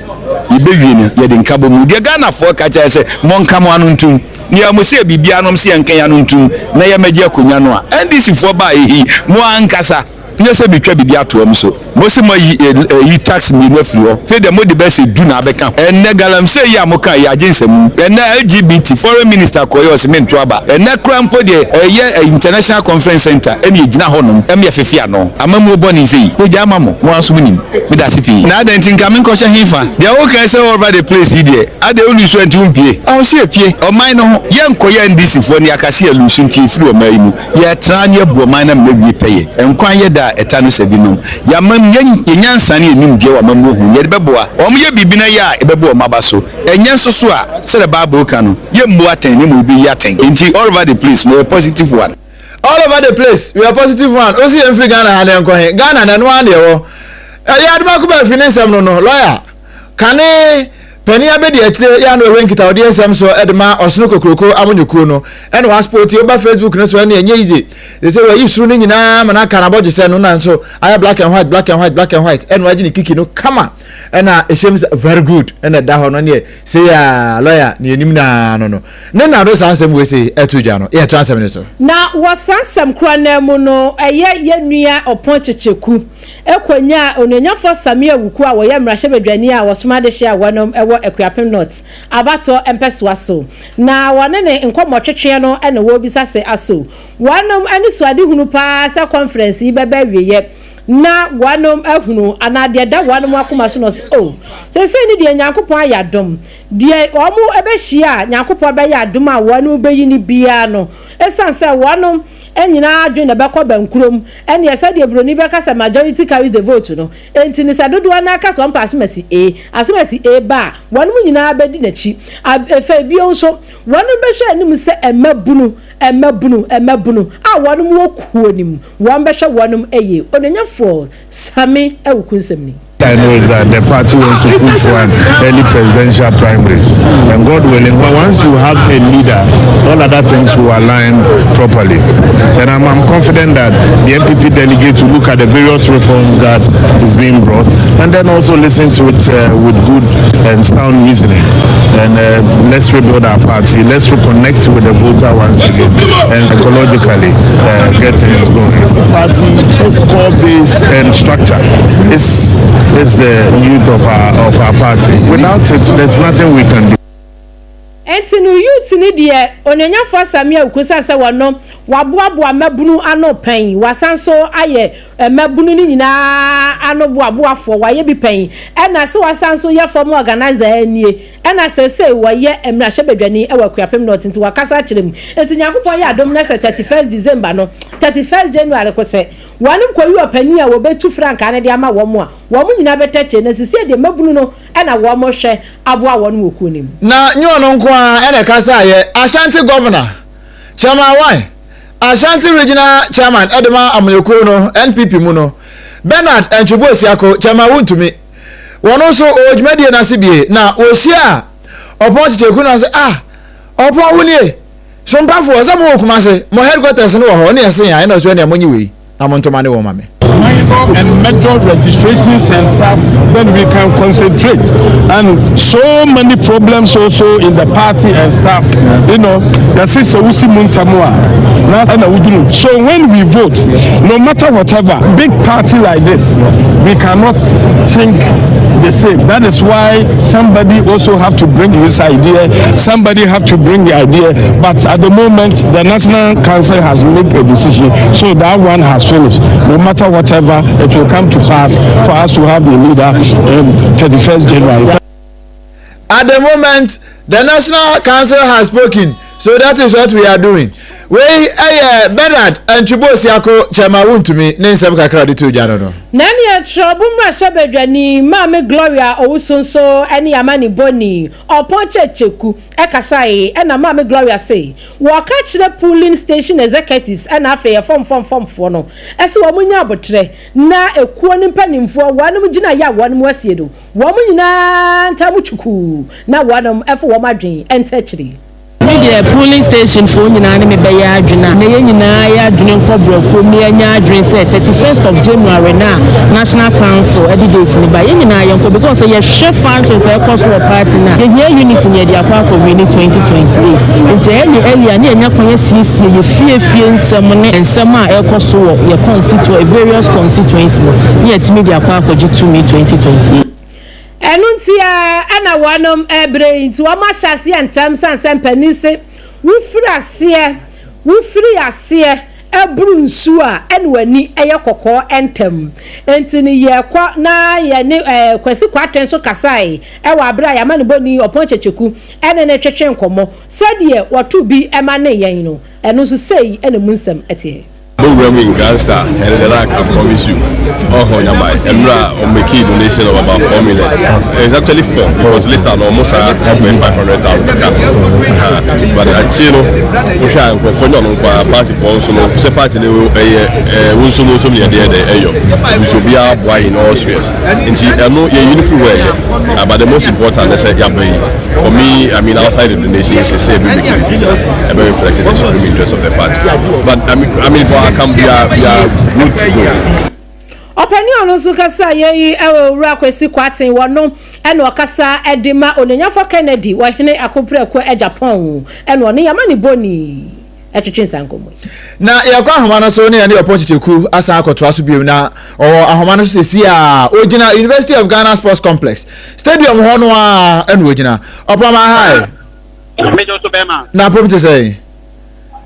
Yɛbɛwie no, yɛde nkabɔmu. Deɛ Ghanafoɔ ka kyerɛ sɛ, monka mo ano ntom. Nea wɔn sɛ biribiara nom sɛ yɛnka yɛn ano ntom na yɛmmɛgye akonnwa no a, NDC foɔ baa yɛ yi, mo ankasa, nyɛ sɛ metwa biribi ato wɔn so. Mose moayi ɛyi tax mmienu afiri hɔ, afei deɛ mode bɛyɛ sɛ du na abɛka ho. Ɛnnɛ galamsey yi a moka yi, agye nsɛm. Ɛnnɛ LGBT, foreign minister kɔeɛ ɔse mento aba. Ɛnnɛ koraa mpo deɛ ɛyɛ international conference centre ɛna ɛgyina hɔ nom ɛma yɛfefe ano. Amammuo bɔne sei, yɛgyae ma mo, mo ara nso monim. Medase pii. Na adɛn nti nka menkɔhyɛ hefa? Deɛ woka yi sɛ all over the place yi deɛ, adɛn wo lusu a nti wompie? Ɔwɔ sɛ yɛpie. Ɔman no ho, yɛnkɔyɛ NDC foɔ ne yɛaka sɛ yɛlusu nti yɛfiri ɔman yi mu. Yɛtra ne yɛbu ɔman no ama no awie pɛyɛ. Nkwa yɛ da a ɛta no sɛ binom. Yɛamam yɛn yɛn nyansa ne yɛn nimdeɛ wɔ amammuo ho no, yɛde bɛboa wɔn. Yɛ biribi na yɛ a, ɛbɛbu wɔn aba so. Ɛnyɛ nso so a, sɛdeɛ Bible ka no, yɛmmu atɛn na mmom yɛbɛyi atɛn. Enti all over the place no, yɛ positive one. All over the place, we are positive one. Osi yɛn firi Ghana ha na yɛnkɔ he? Ghana na ɛno ara na yɛwɔ. Ɛyɛ Adomako Baafi ne nsɛm no no, lawyer. Kane panin abɛdi akyire yɛ ano ɛhwɛ nkitahodeɛ nsɛm soɔ de ma ɔsono kokuroko amanyɔkuo no ɛna waspooti woba Facebook no so ɛne ɛnyɛ easy sɛ sɛ wayi soro no nyinaa ma no aka n'abɔdwesɛ no na nso ayɛ black and white black and white black and white ɛna wagye ne kiki no kama ɛna ɛhyɛm sɛ very good ɛna ɛda hɔ no neɛ sei a lawyer ne anim naa no no ne na do saa nsɛm wei sei ɛto dwa no yɛto asɛm no so. Na wɔ saa nsɛm korɔ no ara mu no ɛyɛ yɛn nua Ɔpɔn Kyekyeku konyaa Onuonyamfoɔ Sammy Awuku a wɔyɛ mmarahyɛbadwani a wɔsom adehye a wɔnom wɔ Akuapem North abatoɔ mpɛsoa so. Na wɔne ne nkɔmmɔtwetweɛ no na wɔrebisa sɛ aso wɔnom anisoadehunu paa sɛ kɔnferɛnse yi bɛba awieɛ na wɔnom ahunu anaa deɛ ɛda wɔnom akoma so na ɔse oh seesei ne deɛ Nyankopɔn ayɛ adom deɛ wɔn bɛhyia a Nyankopɔn bɛyɛ adom a wɔnom bɛyi no biara no ɛsiane sɛ wɔnom nyinaa adwene na ɛbɛkɔ bɛnkurom Ɛnneɛ sɛdeɛ buroni bɛka sɛ majority carries the vote no, enti no sɛ dodoɔ no ara ka sɛ wɔmpɛ asomasi A, asomasi A ba a, wɔnom nyinaa bɛdi n'akyi. Afei bio nso, wɔnom bɛhwɛ anim sɛ mmabunu, mmabunu, mmabunu a wɔnom wɔ kuo no mu, wɔn bɛhwɛ wɔnom yie. Onuonyamfoɔ Sammy Awuku nsɛm ni. I know is that the party wants to push for an early presidential primaries. And God willing, well, once you have a leader, all other things will align properly. And I'm, I'm confident that the MPP delegates will look at the various reforms that is being brought and then also listen to it uh, with good and sound reasoning. And uh, let's rebuild our party. Let's reconnect with the voter once again and psychologically uh, get things going. The party is core base and structure. It's, it's the youth of our, of our party. Without it, there's nothing we can do. Enti no youth no deɛ Onuonyafoɔ Sammy Awuku sane sɛ wɔno waboaboa mmabunu ano pɛn, wasan nso ayɛ mmabunu no nyinaa ano boaboafoɔ, wayɛ bi pɛn, ɛna se wasan nso yɛ former organizer nie, ɛna seesei wɔyɛ mmarahyɛbadwani wɔ Akuapem North nti wakasa akyerɛ mu. Enti Nyankopɔn yɛ adom na sɛ 31st December no, 31st January kosɛ wɔnom kɔyi ɔpanin a wɔbɛtu frankaa no de ama wɔn a, wɔn nyinaa bɛtɛkyɛ na seesei deɛ mmabunu no na wɔhwɛ aboa wɔn wɔ kuo no mu. Na nyɛ ɔno nko ara na ɛkasaeɛ, Ashanti Governor, Chairman Wine, Ashanti Regional Chairman de ma amanyɔkuo no, NPP mu no, Bernard Antwi Boasiako, Chairman Wontumi, wɔn nso wɔwɔ dwumadie no ase bie, na wɔhyiaa Ɔpɔn Kyekyeku no ase, ah, Ɔpɔn wo nie, Sompafoɔ, sɛ mowɔ Kumase, mo headquarters no wɔ hɔ, ɛne ɛse a, ɛna ɔso ɛnea monyi wei. na montoma ne wɔn ma me. Minor and major registrations and stuff, then we can concentrate. And so many problems also in the party and stuff. You know, that's it. So we see So when we vote, no matter whatever, big party like this, we cannot think the same. That is why somebody also have to bring his idea. Somebody have to bring the idea. But at the moment, the National Council has made a decision. So that one has finished. No matter whatever, it will come to pass for us to have the leader in 31st January. At the moment, the National Council has spoken, so that is what we are doing. Wei ɛyɛ Bernard Antwi Boasiako Chairman Wontumi ne nsɛm kakra a ɔde too dwa no no. Na nea Trɔbo mmarahyɛbadwani Maame Gloria Owusu nso ne amanibɔni Ɔpɔn Kyekyeku kasae ɛna Maame Gloria se wɔka kyerɛ pooling station executives ɛna afei ɛfɔm fɔm fɔmfoɔ no se wɔn nya aboterɛ na ekuo no mpanimfoɔ wɔnom gyinaeɛ a wɔnom asie no wɔn nyinaa ntaa mu twukuu na wɔnom ɛfo wɔn adwen ɛnta akyiri. Me deɛ polling station foɔ nyinaa ne me bɛyɛ adwene a na yɛn nyinaa yɛ adwene nkɔ brɛkuom na yɛnyɛ adwene sɛ 31st of January no a National Council de date no ba yɛn nyinaa yɛnkɔ because sɛ yɛhwɛ functions a ɛkɔ so wɔ party no a yɛhia unity na yɛde akɔ akɔ wini 2028 nti ɛyɛ ne early a na yɛnya kwan asiesie yɛ fie fie nsɛm ne nsɛm a ɛkɔ so wɔ yɛ constituency various constituency no na yɛatumi de akɔ akɔgye tumi 2028. Ɛno nti ara na wɔnom rebrɛ yi nti wɔn ahyɛ aseɛ ntɛm sane sɛ mpanin se wofiri aseɛ wofiri aseɛ boro nsuo a ɛna w'ani yɛ kɔkɔɔ ntɛm nti no yɛkɔ na yɛne ɛɛ Kwasi Kwarteng nso kasae ɛwɔ abere a yɛamanebɔni Ɔpɔn Kyekyeku ɛne no twetwe nkɔmmɔ sɛdeɛ wɔto bi ma ne yɛn no ɛno nso sei ɛna mu nsɛm teɛ. Mo wura mu in grand style and the like I promise you ɔhɔ nyama ɛnura ɔmɛki donation of about 4 million. It's actually four because later no ɔmo saa ɛbɛn 500,000 kaka, but akyire no wohwɛ a nkurɔfoɔ nyɛ ɔno nko a party foɔ nso no sɛ party no ɛyɛ ɛɛ wo nso nso yɛ deɛ dɛ ɛyɔ nso obiara boa in all spheres, nti ɛno yɛ yi no firi hɔ ɛyɛ, but the most important ne sɛ yaba yi. For me, I mean, outside the donations, sɛ ebi make decisions ɛbɛ reflect the supreme interest of the party, but I mean for our camp we are good to go. Ɔpanin a ɔno nso kasa yɛ yi wɔ Owura Kwesi Kwarteng, wɔno ɛna ɔkasa de ma Onuonyamfoɔ Kennedy Ɔhene Akoprako Agyapong, ɛna ɔne yɛma ne bɔni ɛtwetwe nsa nkɔmmɔ yi. Na yɛkɔ ahoma no so ne yɛne Ɔpɔn Kyekyeku asan akɔtoa so bio, na ɔwɔ ahoma no so sɛsi a ɔgyina University of Ghana Sports Complex stadium hɔ no a ɛna ɔgyina. Ɔpɔn, hi. Mejɔ so bɛrima. Na apom te sɛ?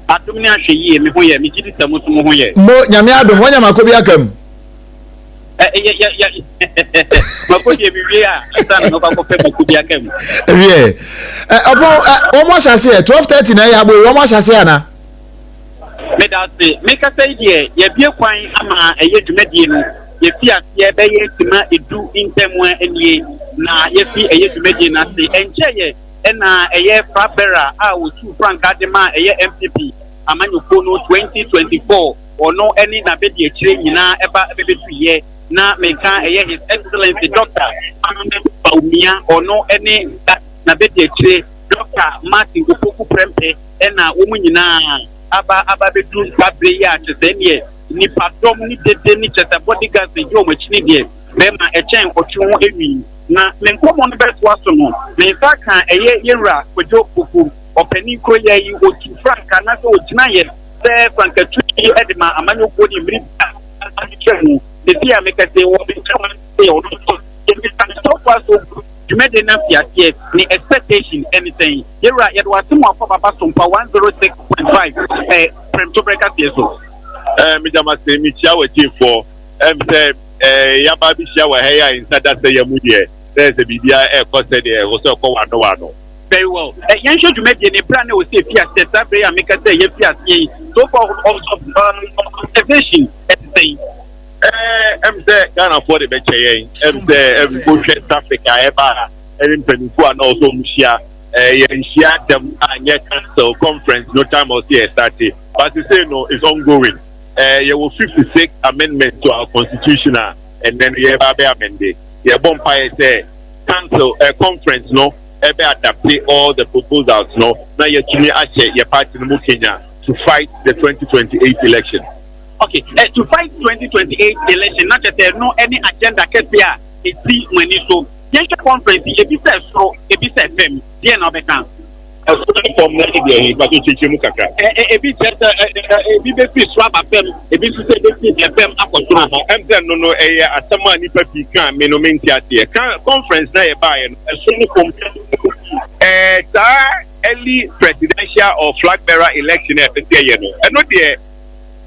Adom ne ahwɛ yie, me ho yɛ, megye di sɛ mo nso mo ho yɛ. Mo, Nyame adom, wɔnya mako bi aka mu. Yɛ yɛ yɛ mako deɛ mewie a ansa na mɛkɔ akɔpɛ mako bi aka mu. Wiɛ, Ɔpɔn, wɔn ahyɛ aseɛ 12:30 na ɛyɛ abo, wɔn ahyɛ aseɛ ana? Meda ase. Mekasa yi deɛ, yɛabue kwan ama ɛyɛ dwumadie no. Yɛfi aseɛ bɛyɛ sima 10 ntam nie na yɛfi ɛyɛ dwumadie no ase. Ɛnkyɛeɛ ɛna ɛyɛ flag bearer a wɔtuu frankaa de maa ɛyɛ NPP amanyɔkuo no 2024, ɔno ne n'abɛdiakyire nyinaa ɛba bɛbɛduruyɛ. Na meka ɛyɛ His Excellency Doctor Mahamudu Bawumia, ɔno ne n'abadiakyire Doctor Martin Opoku Prempeh na wɔn nyinaa aba aba abɛduru saa berɛ yi a kyerɛ sɛ ɛnneɛ nnipadɔm ne dede ne kyerɛ sɛ bodyguards di wɔn akyi ne deɛ bɛrima ɛkyɛn ɔtwe ho enwi. Na me nkɔmmɔ no bɛtoa so no, me nsa ka ɛyɛ yɛwura Kwadwo Poku, ɔpanin koro yɛ yi, ɔtu frankaa anaasɛ ɔgyina yɛ sɛ frankatu yi de ma amanyɔkuo ne mmere bi a atwam mu. Seesei a meka sei, wɔ me nkyɛn ha sei, ɔno nso, yɛmmisa no so far so good, dwumadie no afi aseɛ, ne expectation ɛne sɛn? Yɛwura, yɛde w'ase mu akɔ Baba Sompa 106.5 eh, Prɛmtoberɛ kaseɛ so. Eh, meda mo ase, mekyia w'atiefoɔ. Ɛm sɛ eh, yɛaba abɛhyia wɔ ha yi a nsa da sɛ yɛ mu deɛ, na ɛsɛ biribiara ɛrekɔ sɛdeɛ ɛwɔ sɛ ɛkɔ wano wano. Very well. Eh, yɛnhwɛ dwumadie no berɛ a na ɛwɔ sɛ ɛfi aseɛ, saa berɛ yi a meka sɛ yɛafi aseɛ yi, so far observation ɛte sɛn? Ɛɛ, ɛm sɛ Ghanafoɔ de bɛkyɛ yɛn. Ɛm sɛ ɛm wohwɛ traffic a ɛba ha ɛne mpanimfoɔ a na ɔsɛ wɔn hyia. Ɛɛ yɛnhyia dɛm anyɛ council conference no time a ɔsɛ yɛ starte. But sesei no is ongoing. Ɛɛ yɛwɔ 56 amendment to our constitution a ɛnɛ no yɛreba abɛ amende. Yɛbɔ mpaeɛ sɛ council ɛɛ conference no ɛbɛ adapte all the proposals no na yɛatumi ahyɛ yɛ party no mu kenya to fight the 2028 election. Okay, eh, to fight 2028 election na kyerɛ sɛ ɛno ne agenda kɛse a ɛsi mo ani so. Yɛnhwɛ conference yi, ebi sɛ soro, ebi sɛ fam, deɛ na wobɛka? Ɛsoro ne fam no ne deɛ he? Mpakyɛ kyerɛkyerɛ mu kakra. Ɛ, ɛ, ebi kyerɛ sɛ ɛ, ɛ, ebi bɛfiri soro aba fam, ebi nso sɛ ɛbɛfiri deɛ fam akɔ soro. Aha, ɛm sɛ no no ɛyɛ asɛm a nnipa pii ka a me no mente aseɛ. Ka conference no a yɛbaeɛ no, ɛsoro ne fam. Ɛɛ, saa early presidential or flag bearer election a ɛpɛ sɛ yɛyɛ no, ɛno deɛ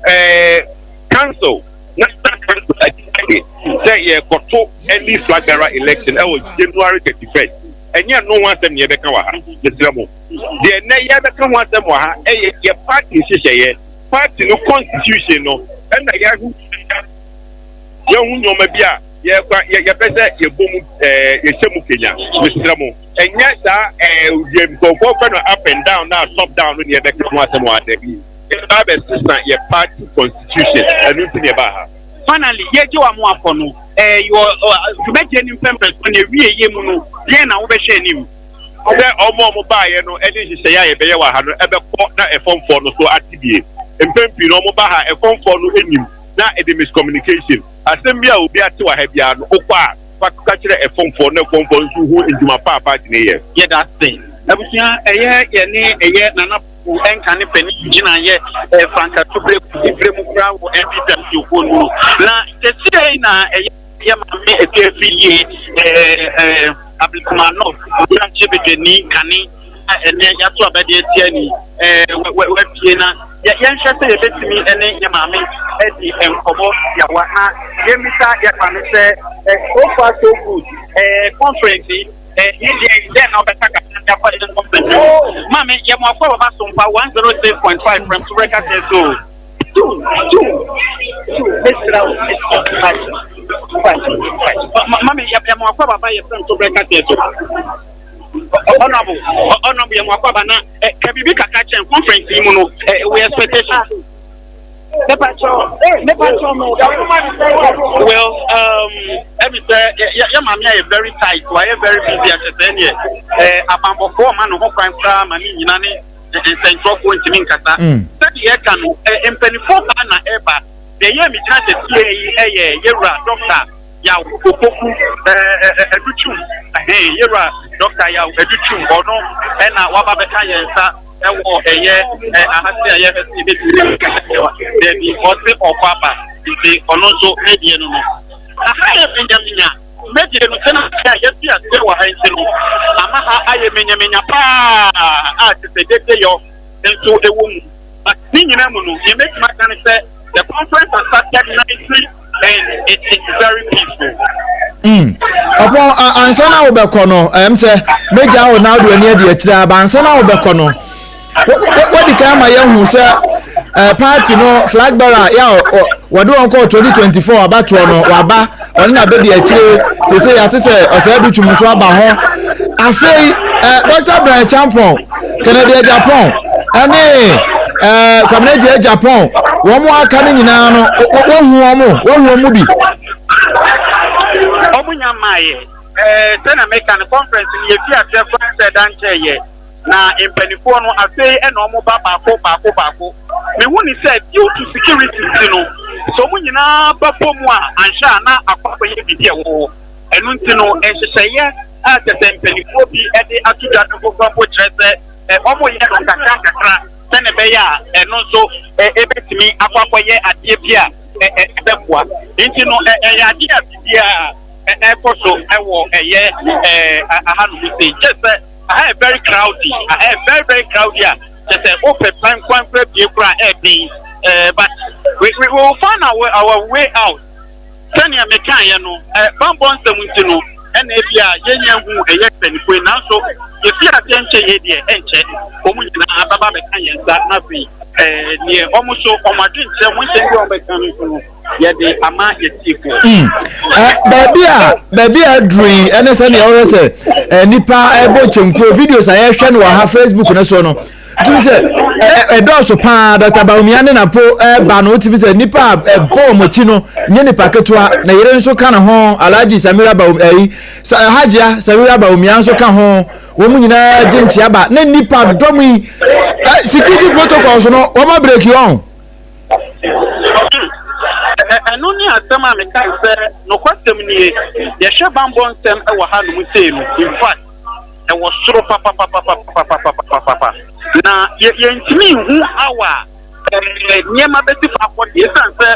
ɛɛ council, national council adecide sɛ yɛrekɔto early flag bearer election ɛwɔ January 31st. Ɛnyɛ ɛno ho asɛm na yɛbɛka wɔ ha, mesrɛ mo. Deɛ nnɛ yɛbɛka ho asɛm wɔ ha ɛyɛ yɛ party nhyehyɛeɛ, party no constitution no, ɛna yɛahu yɛhu nneɛma bi a yɛkɔ yɛpɛ sɛ yɛbɔ mu ɛɛ yɛhyɛ mu kenya. Mesrɛ mo, ɛnyɛ saa ɛɛ deɛ nkurɔfoɔ fɛ no up and down na top down no na yɛbɛka ho asɛm wɔ ha dabi. Yɛba abɛsesa yɛ party constitution, ɛno nti na yɛbaa ha. Finally, yɛgye w'amoafɔ no, eh, your uh, dwumadie no mpɛmpɛnsoɔ na ɛwieɛ mu no, deɛn na wobɛhwɛ anim? Sɛ wɔn a wɔbaeɛ no de nhyehyɛeɛ a yɛbɛyɛ wɔ ha no bɛkɔ na ɛfɔmfoɔ no so ate bie. Mpɛn pii no wɔba ha a, ɛfɔmfoɔ no nnim na ɛde miscommunication. Asɛm bi a obi ate wɔ ha biara no, wokɔ a, fa ka kyerɛ ɛfɔmfoɔ na ɛfɔmfoɔ nso hu ndwuma pa a party no yɛ. Yɛda ase. Abusua, ɛyɛ yɛne ɛyɛ Nana. Nka ne panin gyinaeɛ frankatubere diberɛ mu koraa wɔ NPP amanyɔkuo no mu. Na seesei na ɛyɛ yɛ maame Atuafi yie Ablekuma North mmarahyɛ badwani kane a ɛnɛ yɛato aba de atia ni wapue na yɛnhwɛ sɛ yɛbɛtumi ne yɛ maame adi nkɔmmɔ tiawa na yɛmmisa yɛ maame sɛ so far so good conference yi Eh, ne deɛ dɛn na wobɛka kakra de afa yɛn conference no ho? Maame, yɛ mo akɔ baba so mpa 106.5 frɛm so brɛ kaseɛ so. Tu, tu, tu, mesrɛ wo, mesrɛ wo, fight, fight, fight. Maame, yɛ mo akɔ baba yɛ frɛm so brɛ kaseɛ so. Honorable, honorable, yɛ mo akɔ aba na eh, ka biribi kakra kyɛn conference yi mu no, eh, we expectation. Well, um, ɛmi sɛ yɛ maame ayɛ very tight, wayɛ very busy akyɛ sɛ ɛneɛ ɛɛ abanbɔfoɔ ɔma ne ho kwan koraa ma ne nyina ne nsɛntwerɛfoɔ ntumi nkasa. Mm. Sɛdeɛ yɛka no, ɛ mpanimfoɔ paa na ɛba. Deɛ yɛ mi gyina sɛsie yi ɛyɛ yɛwura dɔkta Yaw Opoku ɛɛ Adutwum, ɛhɛn yɛwura dɔkta Yaw Adutwum, ɔno ɛna waba bɛka yɛn nsa. Ɛwɔ ɛyɛ ɛ ahase a yɛhwɛ sɛ yɛbɛtumi akasa daabi ɔse ɔkɔ aba nti ɔno nso ne deɛ no no aha yɛ menyamenya mɛdeɛ no sɛ na a yɛfi aseɛ wɔ ha nti no ama ha ayɛ menyamenya paa a te sɛ dedeyɔ nso ɛwɔ mu but ne nyinaa mu no deɛ mɛtumi aka ne sɛ the conference has started nicely and it is very peaceful. Mm. Ɔpɔn ansa na wobɛkɔ no ɛm sɛ mɛgya wo na wode w'ani adi akyire aba ansa na wobɛkɔ no wadi kan ama yɛahu sɛ eh, party no flag bearer yɛ a wɔde wɔn kɔɔ 2024 abatoɔ no waba ɔne na bɛdi akyire sese yɛate sɛ ɔsɛe do twum nso aba hɔ afei eh, Dr. Brian Champon Kennedy Agyapong ɛne eh, Kwabena Agyei Agyapong wɔn aka no nyinaa no wɔhu wɔn wɔhu wɔn mu bi. Wɔn nya mmaeɛ. Ɛɛ sɛnea meka no, conference no yɛfii aseɛ koraa sɛ ɛda nkyɛeɛ, na mpanimfoɔ no afei na wɔba baako baako baako. Mehu ne sɛ due to security nti no, sɛ wɔn nyinaa ba bɔ mu a, anhwɛ a na akɔ akɔyɛ biribi a ɛwɔ hɔ. Ɛno nti no, nhyehyɛeɛ a kyerɛ sɛ mpanimfoɔ bi de ato dwa no mpo koraa mpo kyerɛ sɛ wɔyɛ no nkakra nkakra sɛnea ɛbɛyɛ a ɛno nso ɛbɛtumi akɔ akɔyɛ adeɛ bi a ɛbɛboa. Nti no, ɛyɛ adeɛ a biribiara ɛrekɔ so wɔ ɛyɛ ahanom sei. Kyerɛ sɛ aha yɛ very crowdy, aha yɛ very very crowdy a kyerɛ sɛ wopɛ kwan kwan koraa bie koraa ɛɛden. But we, we will find our, our way out. Sɛnea mekaeɛ no, bammɔ nsɛm nti no, ɛna ebia yɛnnya nhuu ɛyɛ mpanyinfoɔ yi, nanso yɛfii aseɛ nkyɛeɛ deɛ, ɛnkyɛ wɔn nyinaa bɛba abɛka yɛn nsa, na afei neɛ wɔn nso wɔn adwenkyerɛ, wɔn nsɛm bi a wɔbɛka no nso no, yɛde ama yɛtiefoɔ. Mm. Baabi a baabi a aduru yi ɛne sɛnea wɔhwɛ sɛ nnipa ɛbɔ kyenkuo videos a yɛhwɛ no wɔ ha Facebook no so no tumi sɛ ɛdɔɔso paa Dr. Bawumia ne Napo ɛba no wotumi sɛ nnipa a ɛbɔ wɔn akyi no nye nipa ketewa na yere nso ka ne ho Alhaji Samira Bawumia ɛyi Hajia Samira Bawumia nso ka ho wɔn nyinaa gye nkyia ba ne nnipa dɔm yi security protocols no wɔn abireki wɔn. Ɛno ne asɛm a mekae sɛ nokwasɛm nie yɛhwɛ bammɔ nsɛm wɔ hanom sei no in fact ɛwɔ soro papapapapapapapapa na yɛntumi nhu how a nneɛma bɛsi fa akɔ deɛ ɛsiane sɛ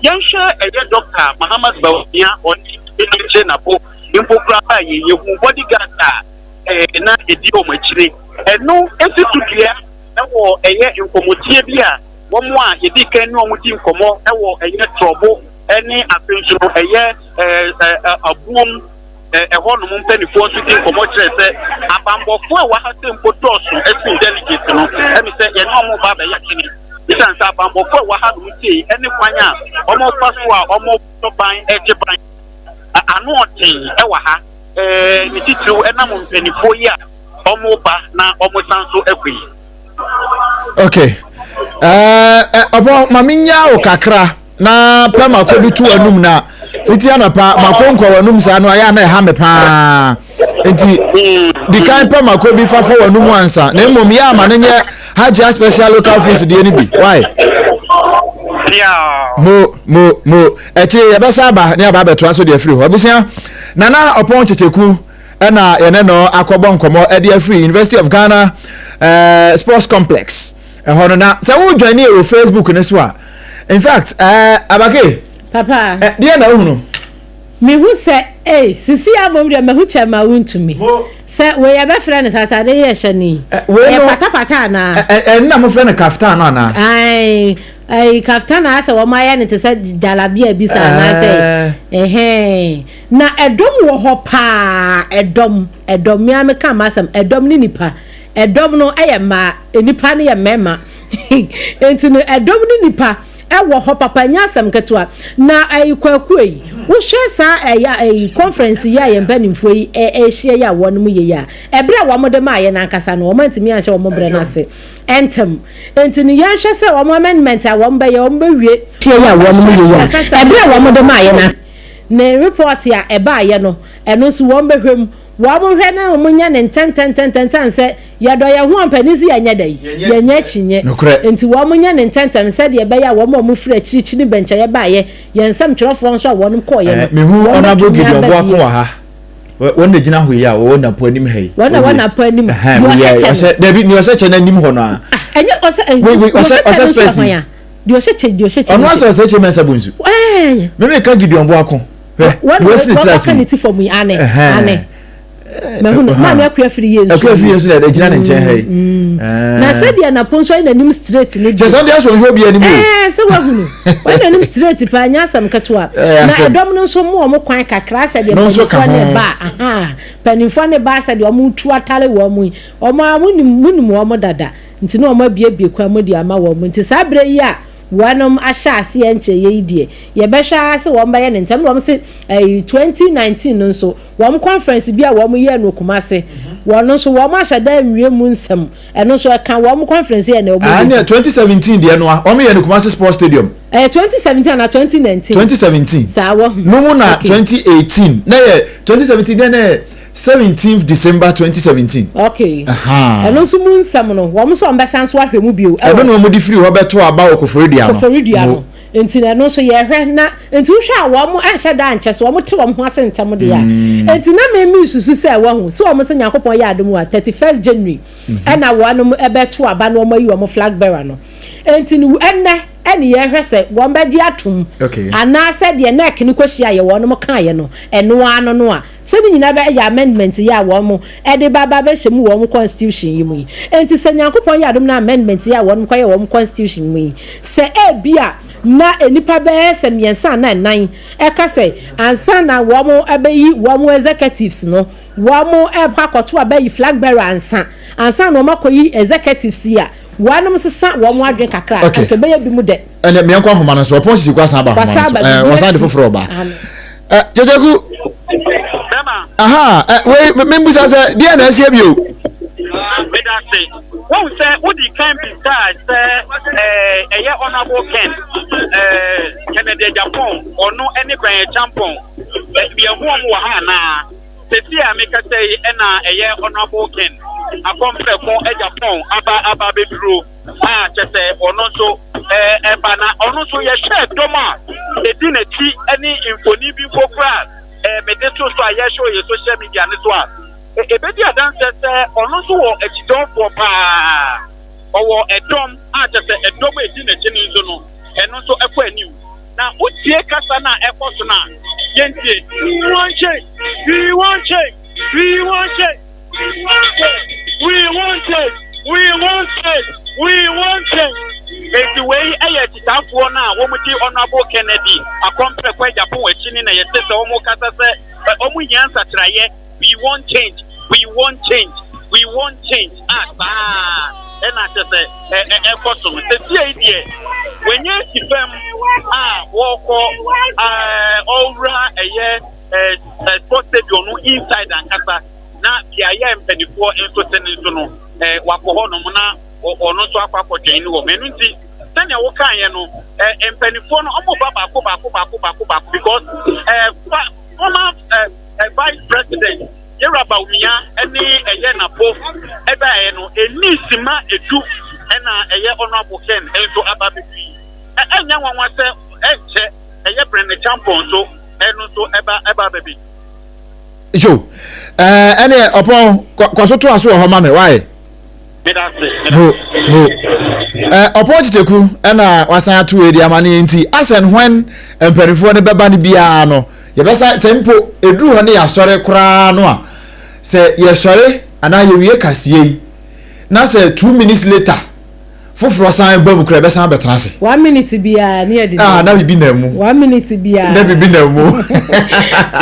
yɛnhwɛ ɛyɛ Dɔkta Mahamat Bawumia ɔne Eneche Napo mpo koraa baa yɛ yɛhu bodyguards a na ɛdi wɔn akyire ɛno ɛsi so dua ɛwɔ ɛyɛ nkɔmmɔtie bi a wɔn a yɛdi kan ne wɔn di nkɔmmɔ ɛwɔ ɛyɛ trɔbo ɛne afei nso no ɛyɛ abuom Ɛhɔnom mpanimfoɔ nso di nkɔmmɔ kyerɛɛ sɛ abanbɔfoɔ a ɛwɔ ha sɛ mpo dɔɔso sen delegates no. Ɛne sɛ yɛne wɔn reba abɛyɛ adwene. Esiane sɛ abanbɔfoɔ a ɛwɔ hanom sei ne kwan a wɔfa so a wɔbɔ ban gye ban ano ɔden wɔ ha, ne titiriw ɛnam mpanimfoɔ yi a wɔreba na wɔsan nso akɔ yi. Okay. Ɔpɔ ma menya wo kakra. na pɛ mako bi to w'anum na fiti anɔpa mako nkɔ w'anum saa no ayɛ a na ɛha me paa nti di kan pɛ mako bi fa fa w'anum ansa na mmom yɛ ama no nyɛ Hajia special local foods deɛ no bi why mo mo mo akyire yɛbɛsa aba ne aba abɛtoa so deɛ afiri hɔ abusua nana ɔpɔn kyekyeku ɛna yɛne no akɔbɔ nkɔmmɔ ɛde afiri University of Ghana uh, Sports Complex ɛhɔ no na sɛ wo join yɛ wɔ Facebook no so a In fact, eh, Abake. Papa. Eh, deɛ na wohunu? Mehu sɛ, eh, sisi abom deɛ mahu kyɛ ma wontumi. Sɛ wei yɛbɛfrɛ no sɛ atade yɛ hyɛ no yi. Eh, wei no. Ɛyɛ patapata anaa? Eh, eh, ɛnna mofrɛ no kaftan no anaa? Ae, ɛyi kaftan a asɛ wɔn ayɛ no te sɛ jalabia bi sa anaasɛ. Ɛhɛn. Na ɛdɔm wɔ hɔ paa, ɛdɔm, ɛdɔm, mmea meka m'asɛm, ɛdɔm ne nipa. Ɛdɔm no yɛ mmaa, nnipa no yɛ mmarima. Enti no, ɛdɔm ne nnipa wɔ hɔ papa, ɛnyɛ asɛm ketewa. Na ɛyi Kwaku ei, wohwɛ saa ɛyi ɛyi conference yi a yɛn mpanimfoɔ yi ɛrehyia yi a wɔn yɛ yi a, ɛberɛ a wɔn de maa yɛn ankasa no, wɔn antumi anhyɛ wɔn berɛ no ase ntɛm. Enti no, yɛnhwɛ sɛ wɔn amendment a wɔn bɛyɛ, wɔn bɛwie. Hyia yi a wɔn yɛ yi a, ɛberɛ a wɔn de maa yɛn ne report a ɛbaeɛ no, ɛno nso wɔn bɛhwɛ mu. Wɔn hwɛ na wɔn nyɛ no ntɛntɛntɛntɛm sane sɛ yɛdɔ yɛn ho ampa ni sɛ yɛnyɛ dɛn? Yɛnyɛ akyinnye. Nokorɛ. Enti wɔn nyɛ no ntɛntɛm sɛdeɛ ɛbɛyɛ a wɔn a wɔfiri akyirikyiri ne bɛnkyɛeɛ baeɛ, yɛn nsɛmtwerɛfoɔ nso a wɔn kɔeɛ no, Eh, mehu wɔn Honourable bɛtumi Gideon aba Boako bio. wɔ ha. Wɔ- Wɔn na gyina hɔ yi a wɔwɔ Napo anim ha yi. Wɔn na Wɔn wɔ nie. Napo anim. Ɛhɛn, Deɛ wɔyɛ- ɔhyɛ kyɛ no. ɔhyɛ- Dabi, nea ɔhyɛ kyɛ no anim hɔ no a. Ah, ɛnyɛ ɔsɛ, eh, Wei, wei, deɛ ɔhyɛ- ɔhyɛ kyɛ ɔhyɛ no nso yɛ spɛs hwan yi. a? Deɛ ɔhyɛ kyɛ, deɛ ɔhyɛ kyɛ Ɔno no asɛ nso. ɔsɛ kyɛ Mensah Bonsu. Ɛɛ. Meme ka Gideon Boako. Hwɛ, Wɔn deɛ wasi ne tiri ase wɔka yi. ne ti fam yi, ane, Ɛhɛn. ane. Mahu no, maame Akua firi yie nso. Akua firi yie nso na ɛgyina ne nkyɛn ha yi. Na sɛdeɛ Napo nso ayɛ n'anim straight ne deɛ. Kyɛ sɛ ɔde asɔ nhwɛ obi anim o. Ɛɛ sɛ wahu no. Wayɛ n'anim straight paa nyɛ asɛm ketewa. Na ɛdɔm no nso mo wɔn kwan kakra sɛdeɛ mpanimfoɔ ne ba aha mpanimfoɔ ne ba sɛdeɛ wɔn tu atare wɔn yi. Wɔn a mo nim mo nim wɔn dada nti na wɔn abiebie kwan mu de ama wɔn nti saa berɛ yi a wɔnom ahyɛ aseɛ nkyɛeɛ yi deɛ yɛbɛhwɛ ara sɛ wɔn bɛyɛ ne ntɛm na wɔn se ɛyi 2019 no nso Wɔn conference bi a wɔn yɛɛ no Kumasi, wɔn nso wɔn ahyɛ da nwie mu nsɛm, ɛno nso ɛka wɔn conference yɛ na wɔn Ah, yɛ ne ti. 2017 deɛ no a, wɔn yɛ no Kumasi Sports Stadium. Ɛyɛ 2017 anaa 2019? 2017. Saa wɔ ho. No mu na 2018 na yɛ 2017 deɛ na yɛ 17th December 2017. Okay. Ɛno nso mu nsɛm no wɔn nso wɔn bɛsan so ahwɛ mu bio. Ɛno na wɔn de firi hɔ bɛto aba wɔ Koforidua no. Koforidua no. Nti na ɛno nso yɛhwɛ na nti wohwɛ a wɔn anhyɛ da ankyɛ so wɔn te wɔn ho ase ntɛm deɛ a. Nti na mɛmi susu sɛ wɔn ho sɛ wɔn sɛ Nyankopɔn yɛ adom a 31st January ɛna wɔn ɛbɛto aba na wɔn ayi wɔn flag bearer no. Nti no ɛnɛ ɛne yɛhwɛ sɛ wɔn bɛgye atom anaasɛ deɛ NEC no kɔhyia yɛ wɔn kaeɛ no ɛno ara no no a sɛ ne nyinaa bɛyɛ amendment yi a wɔn ɛde ba ba bɛhyɛ mu wɔn constitution yi mu yi. Nti sɛ Nyankopɔn yɛ adom na amendment yi a wɔn kɔyɛ wɔn constitution mu yi sɛ ebi a na nipa bɛyɛ sɛ mmiɛnsa na nnan ɛka sɛ ansa na wɔn ɛbɛyi wɔn executives no wɔn ɛkɔ akɔto abɛyi flag bearer ansa ansa na wɔn akɔyi executives yi a wɔn sesa wɔn adwene kakra nka bɛyɛ bi mu dɛ. Ɛnɛ mmea nkɔ ahoma no so ɔpɔn sisi kɔ asan aba ahoma no so ɛɛ wɔsan de foforɔ ɔba ɛ Kyekyeku aha ɛ wei mimbusa sɛ deɛ na ɛsi ebio. Medase wɔn sɛ wodi kan bisa sɛ ɛɛ ɛyɛ Honourable Ken ɛɛ Kennedy Agyapong ɔno ɛne Bryan Acheampong ɛ yɛn ho wɔn wɔ ha anaa sɛsi a mekasa yi ɛna ɛyɛ Honourable Ken Akɔmprɛko Agyapong aba aba abɛduro a kyɛ sɛ ɔno nso ɛɛ ɛba na ɔno nso yɛhwɛ dɔm a edi n'akyi ɛne mfoni bi mpo koraa ɛɛ mede to so a yɛhwɛ yɛ social media ne so a ebedi adanseɛ sɛ ɔno nso wɔ akyidɔnfoɔ paa ɔwɔ ɛdɔm a kyɛ sɛ ɛdɔm a edi n'akyi no nso no ɛno nso ɛkɔ anim na wotie kasa no a ɛkɔ so no a yɛntie. We want change. We want change. We want change. We want change. We want change. We want change. Eti wei ɛyɛ akyitaafoɔ no a wɔn di Honourable Kennedy Akɔmprɛko Agyapong akyi ne na yɛte sɛ wɔn kasa sɛ wɔn hia nsakyeraeɛ. We want change. We want change. We want change. A saa ɛna kyɛ sɛ ɛkɔ so no sɛsie yi deɛ wɔnyɛ si fam a wɔkɔ ɛɛ ɔwura ɛyɛ ɛɛ sports stadium no inside ankasa na beaeɛ mpanimfoɔ nso te ne nso no ɛɛ wakɔ hɔ nom na ɔno nso akɔ akɔdwɛn ne wɔ mu. Ɛno nti sɛnea wɔkaeɛ no ɛɛ mpanimfoɔ no wɔn ba baako baako baako baako baako because ɛɛ former ɛɛ vice president Yewura Bawumia ɛne ɛyɛ Napo ɛbaeɛ no ɛni sima edu ɛna ɛyɛ Honourable Ken nso aba abɛduru yi. Ɛnyɛ nwanwa sɛ ɛnkyɛ ɛyɛ Brenda Acheampong nso ɛno nso ɛba ɛba abɛbi. Yo, ɛɛ ɛneɛ ɔpɔn kɔ so to aso wɔ hɔ ma me why? Mo mo ɛɛ ɔpɔn Kyekyeku ɛna wasan ato wei de ama ne nti as and when mpanimfoɔ no bɛba no biara no yɛbɛsa sɛ mpo eduru hɔ ne yɛasɔre koraa no a sɛ yɛsɔre anaa yɛwie kaseɛ yi na sɛ 2 minutes later foforɔ san ba mu koraa yɛbɛsan bɛtena ase. 1 minute biara ne yɛde. Ah, na bibi na mu. 1 minute biara. Na bibi na mu.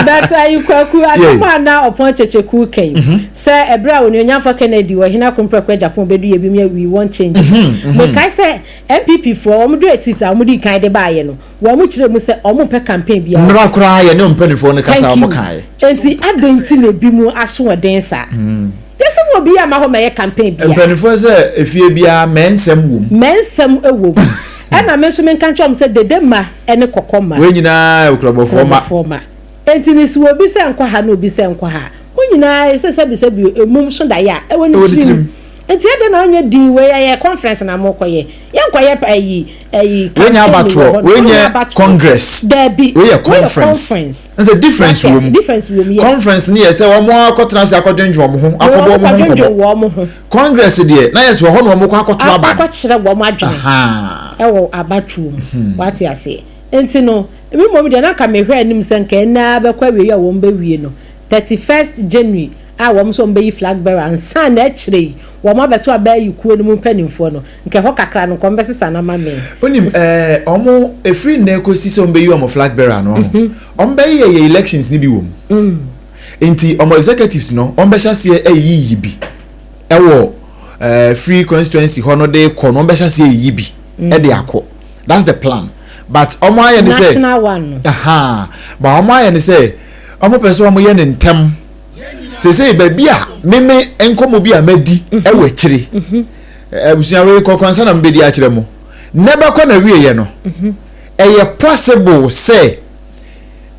But ayi Kwaku asɛm a na ɔpɔn Kyekyeku kɛn sɛ ɛberɛ a Onuonyamfo Kennedy wɔ Hene Akompreko Agyapong bɛdu yɛ bi mu yɛ we want change. Mekae sɛ NPP foɔ wɔn directives a wɔn di kan de baayɛ no wɔn kyerɛ mu sɛ wɔn mpɛ campaign biara. Nnora koraa yɛ ne mpanimfoɔ no kasa wɔn kaeɛ. Nti adɛn nti na ebi mu asoɔden saa? Yɛsɛ wɔ bi ama hɔ ma yɛ campaign bia. Mpanimfoɔ sɛ efie biara mɛnsɛm wɔ mu. Mɛnsɛm wɔ mu. Ɛna me nso menka nkyɛn wɔn sɛ dede ma ɛne kɔkɔ ma. Wei nyinaa okurabɔfoɔ ma. Kurabɔfoɔ ma. Nti ne si obi sɛ nkɔ ha na obi sɛ nkɔ ha. Mo nyinaa sɛ sɛbi sɛbi emum so da yɛ a ɛwɔ ne tirim. Nti ɛdɛ na ɔnyɛ din wei ɛyɛ conference na mo kɔ yɛ. Yɛn kɔ yɛ ɛyi ɛyi campaign wɔ hɔ. Wei nyɛ congress. Dɛbi. Wei yɛ conference. Nsɛ difference wɔ mu. Difference wɔ mu yes. Conference ni yɛ sɛ wɔn akɔtena ase akɔdwendwen wɔn ho akɔbɔ wɔn ho nkɔmɔ. Ho. Congress deɛ na yɛ sɛ hɔ na wɔn kɔ akɔto aba. Akɔkyerɛ wɔn adwene. Ɛwɔ abatoɔ mu. Wate aseɛ. Nti no ebi mmom deɛ nanka mehwɛ anim sɛ nka ɛnaa bɛkɔ awie a wɔn bɛwie no 31st January a wɔn nso wɔn bɛyi flag bearer ansa na akyire yi wɔn abɛto abɛyi kuo no mu mpanimfoɔ no nka ɛhɔ kakra no nkɔm bɛsesa na ma me. Onim ɛɛ ɔmo efiri nnɛ kosi sɛ ɔmo bɛyi ɔmo flag bearer no ho ɔmo bɛyi yɛ elections ni bi wɔ mu nti ɔmo executives no ɔmo bɛhyɛ aseɛ ɛyiyi bi ɛwɔ free constituency hɔ no de kɔ no ɔmo bɛhyɛ aseɛ ɛyiyi bi ɛde akɔ. That's the plan, but ɔmo ayɛ ne sɛ national one no. Aha, but ɔmo ayɛ ne sɛ ɔmo pɛ sɛ ɔmo yɛ ne ntɛm sese baabi a meme nkɔmɔ bi a madi ɛwɔ akyire abusua wei kɔkɔ nsa na mbɛdi akyerɛ mo ne bɛkɔ na wie yɛ no. Ɛyɛ possible sɛ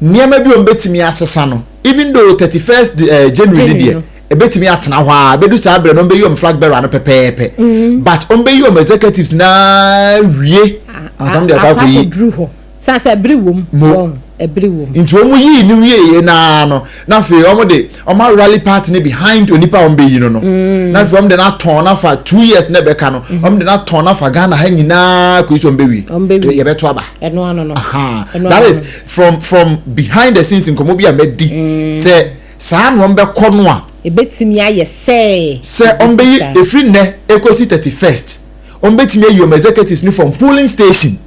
nneɛma bi a wɔbɛtumi asesa no, even though 31st January no deɛ ɛbɛtumi atena hɔ a bɛdu saa berɛ no, wɔbɛyi wɔn flag bearer no pɛpɛɛpɛ, but wɔbɛyi wɔn executives naa wie ansa wɔn de akɔ akɔyi. Akɔduru hɔ sansa ɛbiri wom. Mo. Wɔn ɛbiri wom. Nti wɔn yii no wie naa no, na afei wɔn de wɔn rally party no behind onipa a wɔn bɛyi no, na afei wɔn de no atɔn n'afa 2 years na ɛbɛka no, wɔn de no atɔn n'afa Ghana ha nyinaa kò yi so wɔn bɛwie. Wɔn bɛwie. Yɛbɛto aba. Ɛno ano no. Aha. Ɛno That ano is no. from behind the scenes nkɔmɔ bi a mɛdi sɛ saa na wɔn bɛkɔ no a. Ebetumi ayɛ sɛ. Sɛ wɔn bɛyi efiri nnɛ ekosi 31st, wɔn bɛtumi ayi wɔn executives ni from polling station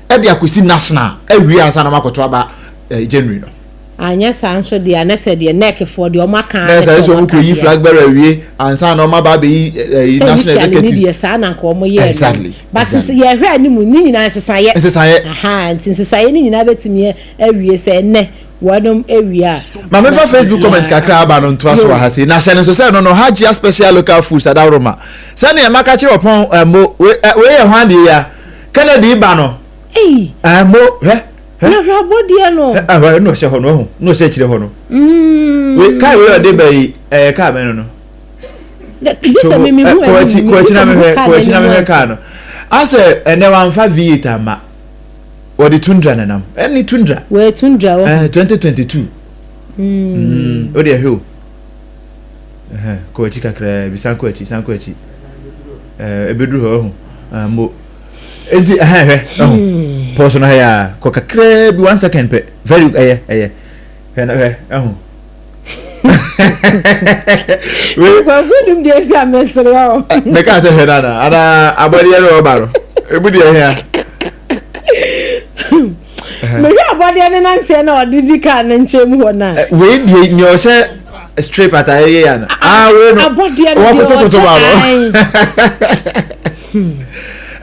ɛde akɔsi national awie ansa na wɔn akɔto aba January no. Anyɛ saa nso deɛ, anɛ sɛ deɛ NEC foɔ deɛ ɔmo aka. Na ɛsɛ sɛ wɔn kɔ yi flag bearer awie ansa na wɔn aba abɛyi national initially ni executives. Deɛ saa na nka ɔmo yɛ no. But yɛhwɛ anim ne nyinaa nsesayɛ. Nsesayɛ. Aha, nti nsesayɛ ne nyinaa bɛtumi awie sɛ ɛnɛ wɔnom awie a. Maame, fa Facebook comment kakra aba no ntoa so wɔ ha sei na hyɛ no nso sɛ no Hajia Special Local Foods adaworoma sɛnea maka kyerɛ ɔpɔn ɛmo wei yɛ hwan deɛ ya Kennedy ba no. Eyi. Ɛmo hwɛ. Na hwɛ abɔdeɛ no. Ɛhɔ ɛna ɔhyɛ hɔ no, ɔho na ɔhyɛ akyire hɔ no. Wei kaa wei ɔde ba yi, ɛyɛ kaa bɛn no? Gye sɛ mimi hu ɛnim. Anim. Kɔ akyi na mehwɛ, kɔ akyi na mehwɛ kaa no. Asɛ ɛnɛ wamfa V8 ama, wɔde Tundra nenam, ɛne Tundra. Wei Tundra wɔ. 2022. O de ɛhwɛ o. Kɔ akyi kakraa bi, san kɔ akyi, san kɔ akyi. Ɛbɛduru hɔ, ɛho mo. Enti ɛhɛn hwɛ, ɛho pɔs no ha yɛ a, kɔ kakraa bi, one second pɛ, very ɛyɛ hwɛ na hwɛ, ɛho. Nkwaku nim deɛ nti a mesere o. Mɛka sɛ hwɛ nana ana abɔdeɛ no ɔba no emu deɛ hia. Mehwɛ abɔdeɛ no nanseɛ na ɔde di kaa ne nkyɛn mu hɔ no a. Wei deɛ nea ɔhyɛ strip atare yɛ yana. Ah, wei no. Abɔdeɛ no deɛ Wɔkotokoto ɔhyɛ ba no. ae.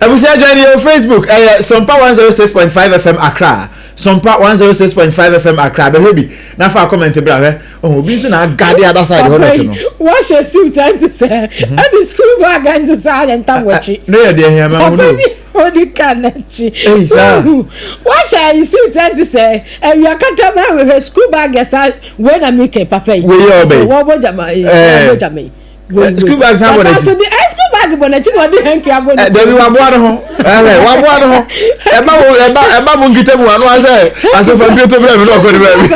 Abusua, join yɛ Facebook, ɛyɛ Sompa 106.5 FM Accra, Sompa 106.5 FM Accra. Bɛhwɛ bi na fa comment bra. Hwɛ, ɔhun obi nso na agade other side hɔ nɛte no. Wɔhyɛ suit ɛnte sɛ ɛde school bag ɛnte sɛ ayɛ ntam wɔkyi. Ne yɛ deɛ hia ma ho Papa no. bi odi ka n'akyi. Eyi saa. Wɔhyɛ ayi suit ɛnte sɛ awia kata ma ahwehwɛ school bag ɛsa wei na mi kɛ papa yi. Wei yɛ ɔbɛ yi. Wɔbɔ jama yi. Wɔbɔ jama yi. School bag san bɔ n'akyi. Ɔsan so de ɛ school bag bɔ n'akyi na ɔde hanky abɔ ne. Dabi, waboa ne ho, ɛhɛ, waboa ne ho. Ɛba wo ɛba ɛba mo nkita mu ano asɛ asofa bi oto bẹẹ mi na ɔkɔ ne bẹẹ mi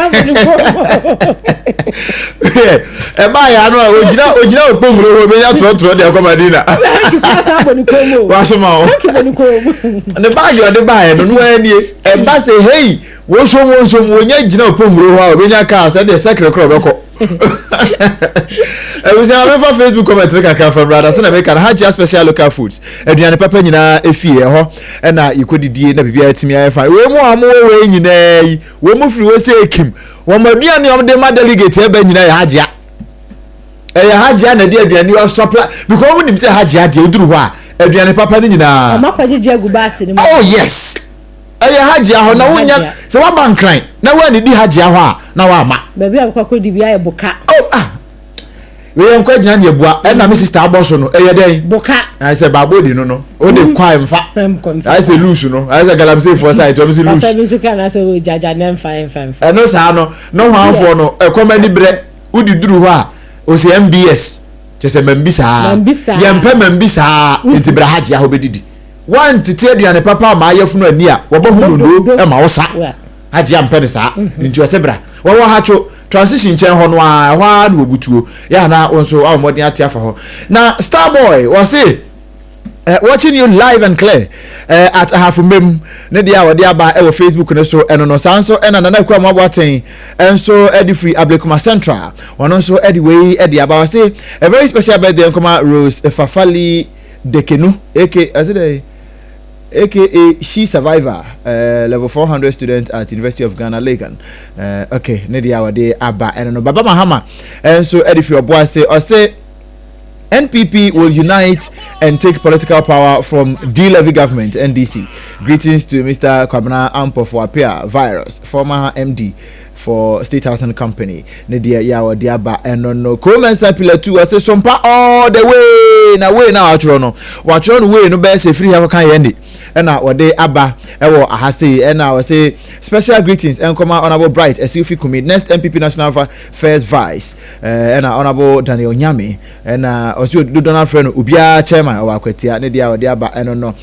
ɛba yɛ ano a ogyina okpongoro hɔ obenya torɔtorɔ de akɔ Madina. Wasoma o ne baagi ɔde baayɛ no no anie ɛba sɛ hei wosom wosom wonya gyina okpongoro hɔ a obenya kaa sɛ deɛ sɛkere korɔ ɔbɛkɔ. Abusua, mefa Facebook comment no kakra fam brada sɛ na meka no. Hajia Special Local Foods, aduane papa nyinaa efie ɛhɔ ɛna yɛkɔdidie na biribiara atumi ayɛ fine. Wei mu a wɔwɔ wei nyinaa yi, wɔn mu firi wɔ sɛ ekim wɔn aduane a wɔde ma delegate ɛbɛ nyinaa yɛ Hajia, ɛyɛ Hajia na ɛde aduane ɔsɔpla because wɔn nim sɛ Hajia deɛ oduru hɔ a aduane papa no nyinaa. Ɔmo akɔgyegye agu baasi no mu. Oh yes, ɛyɛ Hajia hɔ na wonya sɛ waba Nkran na woanidi Hajia hɔ a na woama. Baabi a bɛkɔ akɔdi bi ayɛ boka. Oh ah, wei yɛ nkɔ agyina ne abua ɛna me sister abɔ so no ɛyɛ dɛn. Boka. Ayɛ sɛ baabo di no o de kwae nfa, ayɛ sɛ loose no, ayɛ sɛ galamsey foɔ site wɔn si loose. Papa bi nso kan na sɛ o gyagya ne nfa nfa nfa. Ɛno saa no ne ho afoɔ no ɛkɔm ani brɛ wodi duru hɔ a o sɛ mbs kyɛ sɛ mambi saa, yɛmpɛ mambi saa, nti bra Hajia hɔ bɛdidi. Wantete aduane papa ama ayɛfunu ani a wɔbɔ ho nondo ma wo sa. Hajia mpɛ ne saa, nti ɔsɛ bra. Wɔwɔ Hatwo transition nkyɛn hɔ no a, ɛhɔ ara na wɔbutuo yɛ ana wo nso awɔ mmɔden ate afa hɔ. Na Starboy wɔse watching you live and clear at Ahafo ne deɛ a wɔde aba ɛwɔ Facebook no so ɛno no. Saa nso ɛna Nana Akua Moaboaten nso ɛde firi Ablekuma Central, ɔno nso ɛde wei ɛde aba. Wɔse a very special birthday nkɔma Rose Fafali Dekenu aka ɛsɛ dɛ aka She Survivor, level 400 student at University of Ghana, Legon. Okay, ne deɛ a wɔde aba ɛno no. Baba Mahama nso ɛde firi Ɔboase, ɔse NPP will unite and take political power from D-Levy government, NDC. Greetings to Mr. Kwabena Ampofo Apia Virus, former MD for State Housing Company. Ne deɛ yɛ a wɔde aba ɛno no. Kuromensa Pillar 2 ɔse Sompa all the way, na way na watwerɛ no. Watwerɛ no way no bɛyɛ sɛ firi ha kɔka yɛn ne. ɛna wɔde aba ɛwɔ aha sei. Ɛna wɔse special greetings ɛnkɔma Honourable Bright Asiwfi Kumi, next NPP National First Vice, ɛna Honourable Daniel Nyame, ɛna ɔse dodoɔ no afrɛ no obiara chairman ɔwɔ Akwatia ne deɛ a wɔde aba ɛno no.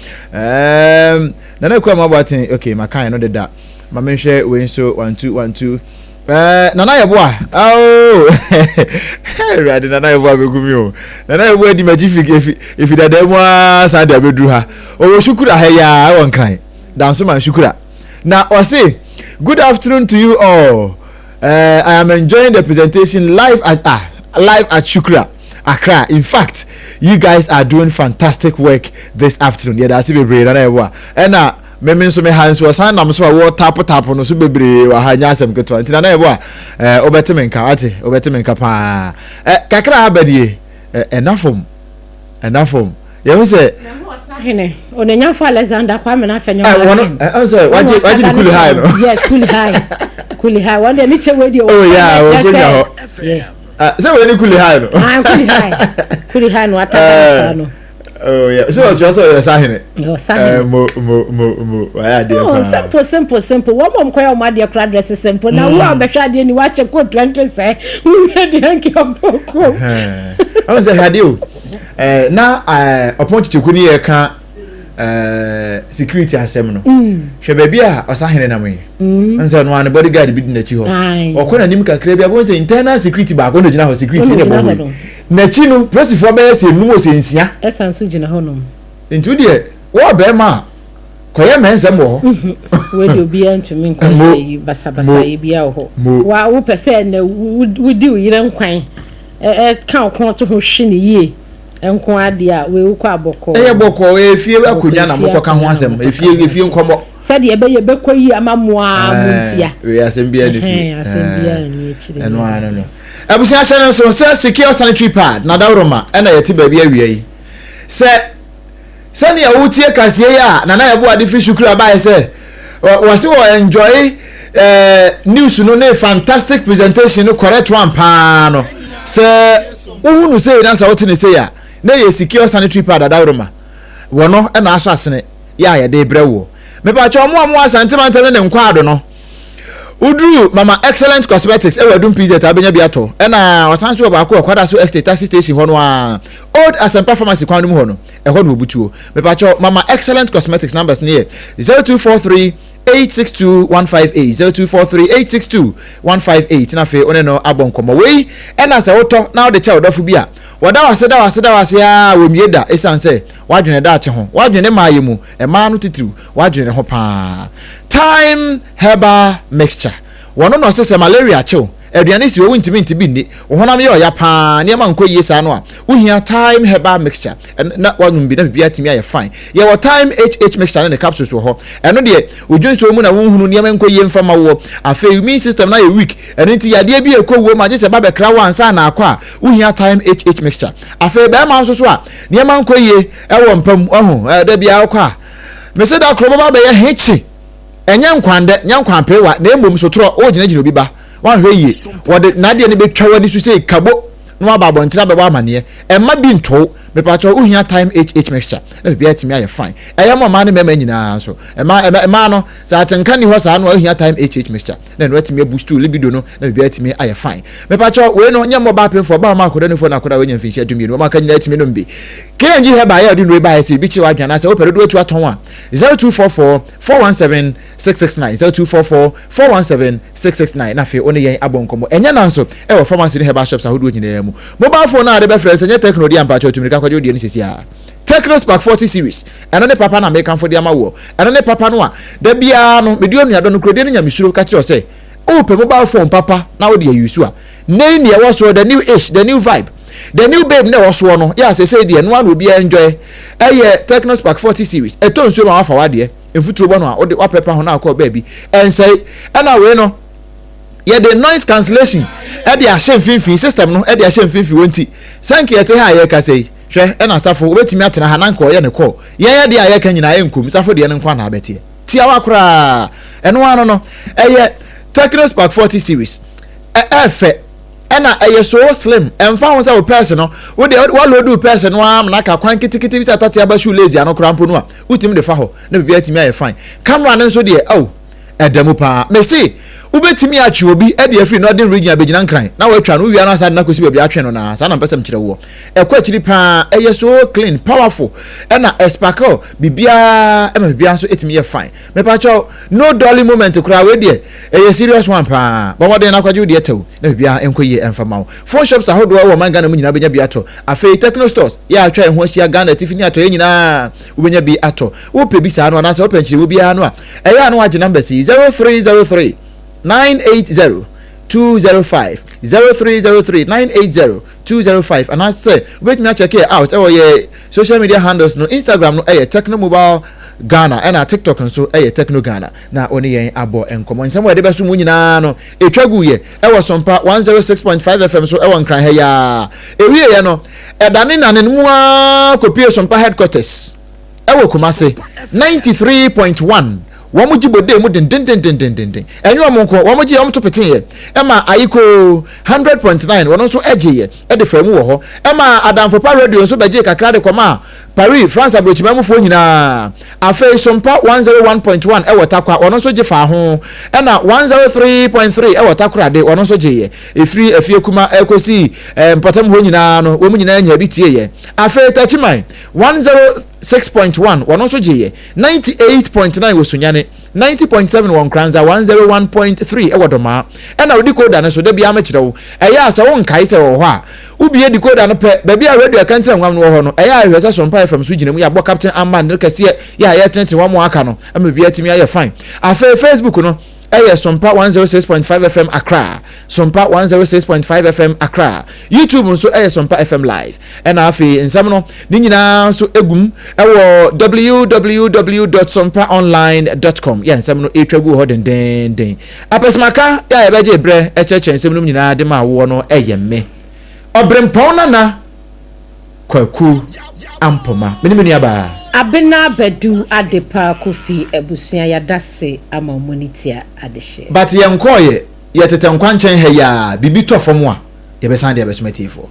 Nana Akua Mmoaboaten, okay, maka ɛno deda. Ma menhwɛ wei nso, 1 2 1 2. Nana Yɛboa, oh, Awurade, Nana Yɛboa bɛgu mi o. Nana Yɛboa di m'akyi fi efi efi dada mu aa san de abɛduru ha. Ɔwɔ Sukura ha yi aa, ɛwɔ Nkran, Dansoman Sukura. Na ɔse, good afternoon to you all. I am enjoying the presentation live at Shukura, Accra. In fact, you guys are doing fantastic work this afternoon. Yɛda ase bebree, Nana Yɛboa. Ɛna meme nso me ha nso ɔsan nam so a wɔtapo tapo no so bebree wɔ ha, nyɛ asɛm ketewa. Nti Nana Yɛboa, wobɛte me nka, wate, wobɛte me nka paa. Kakra aba nie, ɛna fam, ɛna fam. Yɛhu sɛ Hene Onanyafo Alexander Kwame n'afɛ nyɛ wɔn sɛ wagye ne kuli high no. Yes, kuli high, kuli high. Wɔn deɛ ne kyɛ wei deɛ. Oh yeah, wɔn ko nya hɔ. Sɛ wɔn ni kuli high no. Ah, kuli high, kuli high no ataba saa no. Oh yeah, sɛ ɔtwerɛ sɛ ɔyɛ sahene. Ɔsahene. Mo mo mo mo wayɛ adeɛ paa. Oh, simple, simple, simple. Wɔn mo kɔyɛ wɔn adeɛ kora dress simple na wo a bɛhwɛ adeɛ ni wahyɛ coat 20 sɛ wúwɛ deɛ nké ɔbɔ kurom. Ɔn sɛ hwɛ adeɛ o, na ɔpɔn kyekyeku ni yɛ ka security asɛm no. Hwɛ baabi a ɔsahene nam yi, nsɛ no ano bodyguard bi di n'akyi hɔ. Ɔkɔ n'anim kakra bi abɔn sɛ internal security baako na gyina hɔ, security na ɛbɔ hɔ yi. N'akyi no, polisifoɔ bɛyɛ sɛ enum o sɛ nsia. Ɛsan so gyina hɔ nom. Nti wo deɛ, wɔɔ bɛrima a, kɔyɛ mɛnsɛm wɔ hɔ. Wei deɛ obiara ntumi nkɔ yi basabasa yi biara wɔ hɔ. Wa wopɛ sɛ na wodi wo yere nkwan, ɛka wo kɔn to ho hwe ne yie nko adeɛ a, wei wokɔ abɔkɔɔ. Ɛyɛ bɔkɔɔ, efie akonnwa na mokɔka ho asɛm, efie nkɔmmɔ. Sɛdeɛ ɛbɛyɛ bɛkɔ yie ama mo ara mo ntia. Wei asɛm biara ne fie. Asɛm biara ni akyire. Ɛno ara no. Abusua, hyɛ no nso sɛ Secure Sanitary Pad na dawuroma ɛna yɛte baabi awia yi. Sɛ sɛnea wotie kaseɛ yi a Nana Yɛbo ade firi Sukura baeɛ sɛ wɔse wɔ enjoy news no ne fantastic presentation no, correct one paa no. Sɛ wohu no sei na sɛ wote ne sei a, na ɛyɛ Secure Sanitary Pad adaworoma wɔ no ɛna asɔ asene yɛ a yɛde brɛ woɔ. Mepakyɛ ɔmo a mo Asante mantam ne ne nkwaado no, woduru Mama Excellent Cosmetics ɛwɔ Adum PZ a, wobɛnya bi atɔ. Ɛna ɔsan so wɔ baako wɔ Kwadaso Estate taxi station hɔ no a, Old Asɛmpa Pharmacy kwan no mu hɔ no, ɛhɔ na wɔbutuo. Mepakyɛ Mama Excellent Cosmetics numbers no yɛ 0243 862 158, 0243 862 158, na afei wo ne no abɔ nkɔmmɔ. Wei ɛna sɛ wotɔ na wode kyɛ ɔdɔfo bi a, wɔda wase, da wase, da wase a wɔnwie da, ɛsiane sɛ woadwene daakye ho, woadwene ne maayɛ mu, ɛmaa no titiriw, woadwene ne ho paa. Time Herbal Mixture, wɔno na ɔse sɛ malaria kyew, aduane si hɔ wontumi nte bi nni, wo honam yɛ ɔya paa, nneɛma nkɔ yie saa no a, wohia Time Herbal Mixture na wanom bi na biribiara atumi ayɛ fine. Yɛwɔ Time HH Mixture ne ne capsules wɔ hɔ. Ɛno deɛ, wodwo nsuo mu na wonhunu nneɛma nkɔ yie mfa ma woɔ. Afei immune system no ayɛ weak, ɛno nti yadeɛ bi ɛkɔ wuo mu agye sɛ ba bɛkra wo ansa na akɔ a, wohia Time HH Mixture. Afei bɛrima nso so a nneɛma nkɔ yie ɛwɔ mpa mu, ɔho da biara wokɔ a, mese da koro bɛba bɛyɛ hekye. Ɛnyɛ nkwandɛ, nyɛ nkwanpeewa, na mmom sotorɔ, wogyinagyina obi ba, wanhwɛ yie, wɔde n'adeɛ no bɛtwa w'ani so sei kabo na waba abɔntene abɛbɔ amaneɛ. Ɛmma bi nto wo. Mepakyɛw, wohia Time HH Mixture na biribiara atumi ayɛ fine. Ɛyɛ ma mmaa ne mmarima nyinaa nso. Mmaa, mmaa no, sɛ atenka nni hɔ saa no a, wohia Time HH Mixture na ɛno atumi aboost wo libido no na biribiara atumi ayɛ fine. Mepakyɛw, wei no, nyɛ mmɔ ɔbaa pemfoɔ, ɔbaa ɔma akwadaa nufoɔ na akwadaa a wanya mfinhyia 12, wɔn a aka nyinaa atumi nom bi. KNG Herbal a yɛde nnuro yi baeɛ sɛ biribi kyere w'adwene anaasɛ wopɛ dodoɔ atu atɔn a, 0244 417 669, 0244 417 669, na afei wo ne yɛn abɔ nkɔmmɔ. Ɛnyɛ nanso ɛwɔ pharmacy ne herbal shops ahodoɔ nyinaa mu. Mobile phone a wode bɛfrɛ sɛ nyɛ Tecno deɛ a, mpakyɛw tu mmirika kɔgye wo deɛ no seesei ara. Tecno Spark 40 series, ɛno ne papa na mekamfo de ama woɔ. Ɛno ne papa no a da biara no mede onuadɔ, nokorɛdie ne nyamesuro ka kyerɛ wo sɛ wopɛ mobile phone papa na wode ayusu a, nnɛ yi nea ɛwɔ soɔ, the new ish, the new vibe, the new babe na ɛwɔ soɔ no yɛ a seesei deɛ ɛno ara na obiara enjoy, ɛyɛ Tecno Spark 40 series. Ɛtɔ nsuo ma wafa w'adeɛ, mfuturo bɔ no a wode waprɛprɛ ho na akɔ baabi, ɛnsɛe. Ɛna wei no yɛde noise cancellation ɛde ahyɛ mfimfini, system no ɛde ahyɛ mfimfini wɔ nti sɛ nka yɛte ha a yɛrekasa yi, hwɛ ɛna Safo wobɛtumi atena ha na nka ɔyɛ ne kɔɔ, yɛn yɛ deɛ a yɛka nyinaa ɛnkom, Safo deɛ no nko na abɛteɛ tiawa koraa. Ɛno ano no ɛyɛ Tecno Spark 40 series, ɛɛfɛ. Ɛna ɛyɛ so slim, ɛmfa ho sɛ wo pɛɛse no, wo deɛ woaload wo pɛɛse no ara ma no aka kwan ketekete bi sɛ atate aba shoe lace ano koraa mpo no a, wotumi de fa hɔ na biribiara atumi ayɛ fine. Camera no nso deɛ, oh, ɛda mu paa. Mese, wobɛtumi atwe obi de afiri Northern Region abɛgyina Nkran na woatwa no, wowie a na wasan de no akɔsi baabi a atwe no no ara. Saa na mepɛ sɛ mekyerɛ woɔ. Ɛkɔ akyiri paa, ɛyɛ so clean, powerful, ɛna ɛsparkle biribiara, ɛma biribiara nso ɛtumi yɛ fine. Mepakyɛw, no dolly moment koraa, wei deɛ ɛyɛ serious one paa. Bɔ mmɔden na kɔgye wo deɛ tɛw na biribiara nkɔ yie ɛmfa mma wo. Phone shops ahodoɔ ɛwɔ ɔman Ghana mu nyinaa wobɛnya bi atɔ. Afei Techno stores yɛ a atwa yɛn ho ahyia Ghana atifi ne atɔeɛ nyinaa wobɛnya bi atɔ. Wopɛ bi saa no anaasɛ wopɛ nkyerɛmu biara no a, ɛyɛ a na woagye numbers yi, 0303 980 205, 0303 980 205 anaasɛ wobɛtumi akyɛke yɛ out ɛwɔ yɛ social media handles no, Instagram no ɛyɛ Techno Mobile Ghana ɛna TikTok nso ɛyɛ Techno Ghana na wo ne yɛn abɔ nkɔmmɔ. Nsɛm a yɛde bɛso mu nyinaa no ɛtwa gu yɛ ɛwɔ Sompa 106.5 FM so ɛwɔ Nkran ha yi ara. Ɛwieɛ no ɛdane nane no mu ara kɔpue Sompa headquarters ɛwɔ Kumase 93.1. Wɔn gye bodee mu dendendendendenden. Ɛnyɛ wɔn nko, wɔn gyeeɛ, wɔn to peteeɛ. Ɛma Ayikoo 100.9 wɔn nso gyeeɛ de faa mu wɔ hɔ. Ɛma Adamfo Pa Radio nso bɛgyee kakra de kɔmaa Paris, France aburokyiman mufoɔ nyinaa. Afei Sompa 101.1 wɔ Tarkwa, wɔn nso gye faa ho. Ɛna 103.3 wɔ Takoradi, wɔn nso gyeeɛ. Ɛfiri Afiekuma kɔsi mpɔtam hɔ nyinaa no, wɔn nyinaa nyaa bi tieeɛ. Afei Takyiman 106.1 wɔn nso gyeeɛ. 98.9 wɔ Sunyani, 90.7 wɔ Nkoranza, 101.3 wɔ Domaa. Ɛna wo decoder no so, da biara mekyerɛ wo. Ɛyɛ a sɛ wonkae sɛ ɛwɔ hɔ a, wobue decoder no pɛ, baabi a radio Akantira Nwam no wɔ hɔ no, ɛyɛ a hwɛ sɛ Sompa FM so gyina mu, yɛabɔ Captain Amma nne kɛseɛ, yɛ a yɛretenetene wɔn a aka no ama biribiara atumi ayɛ fine. Afei Facebook no ɛyɛ Sompa 106.5 FM Accra, Sompa 106.5 FM Accra. YouTube nso ɛyɛ Sompa FM Live. Ɛna afei nsɛm no ne nyinaa nso egum ɛwɔ www.sompaonline.com. Yɛ nsɛm no etwa gu hɔ dendenden. Apɛsɛmaka yɛ a yɛbɛgye brɛ ɛkyerɛkyerɛ nsɛm no mu nyinaa de ma woɔ no ɛyɛ me. Ɔbrempɔn Nana Kwaku Ampoma. Me ne me nua baa. Abena Badu Adepa Kofi abusua yadase ama ɔmo ani tia adehyeɛ. But yɛnkɔɔyɛ, yɛtetɛ nkwankyɛn ha yi aa, biribi tɔ fam a, yɛbɛsan de abɛsom atiefoɔ.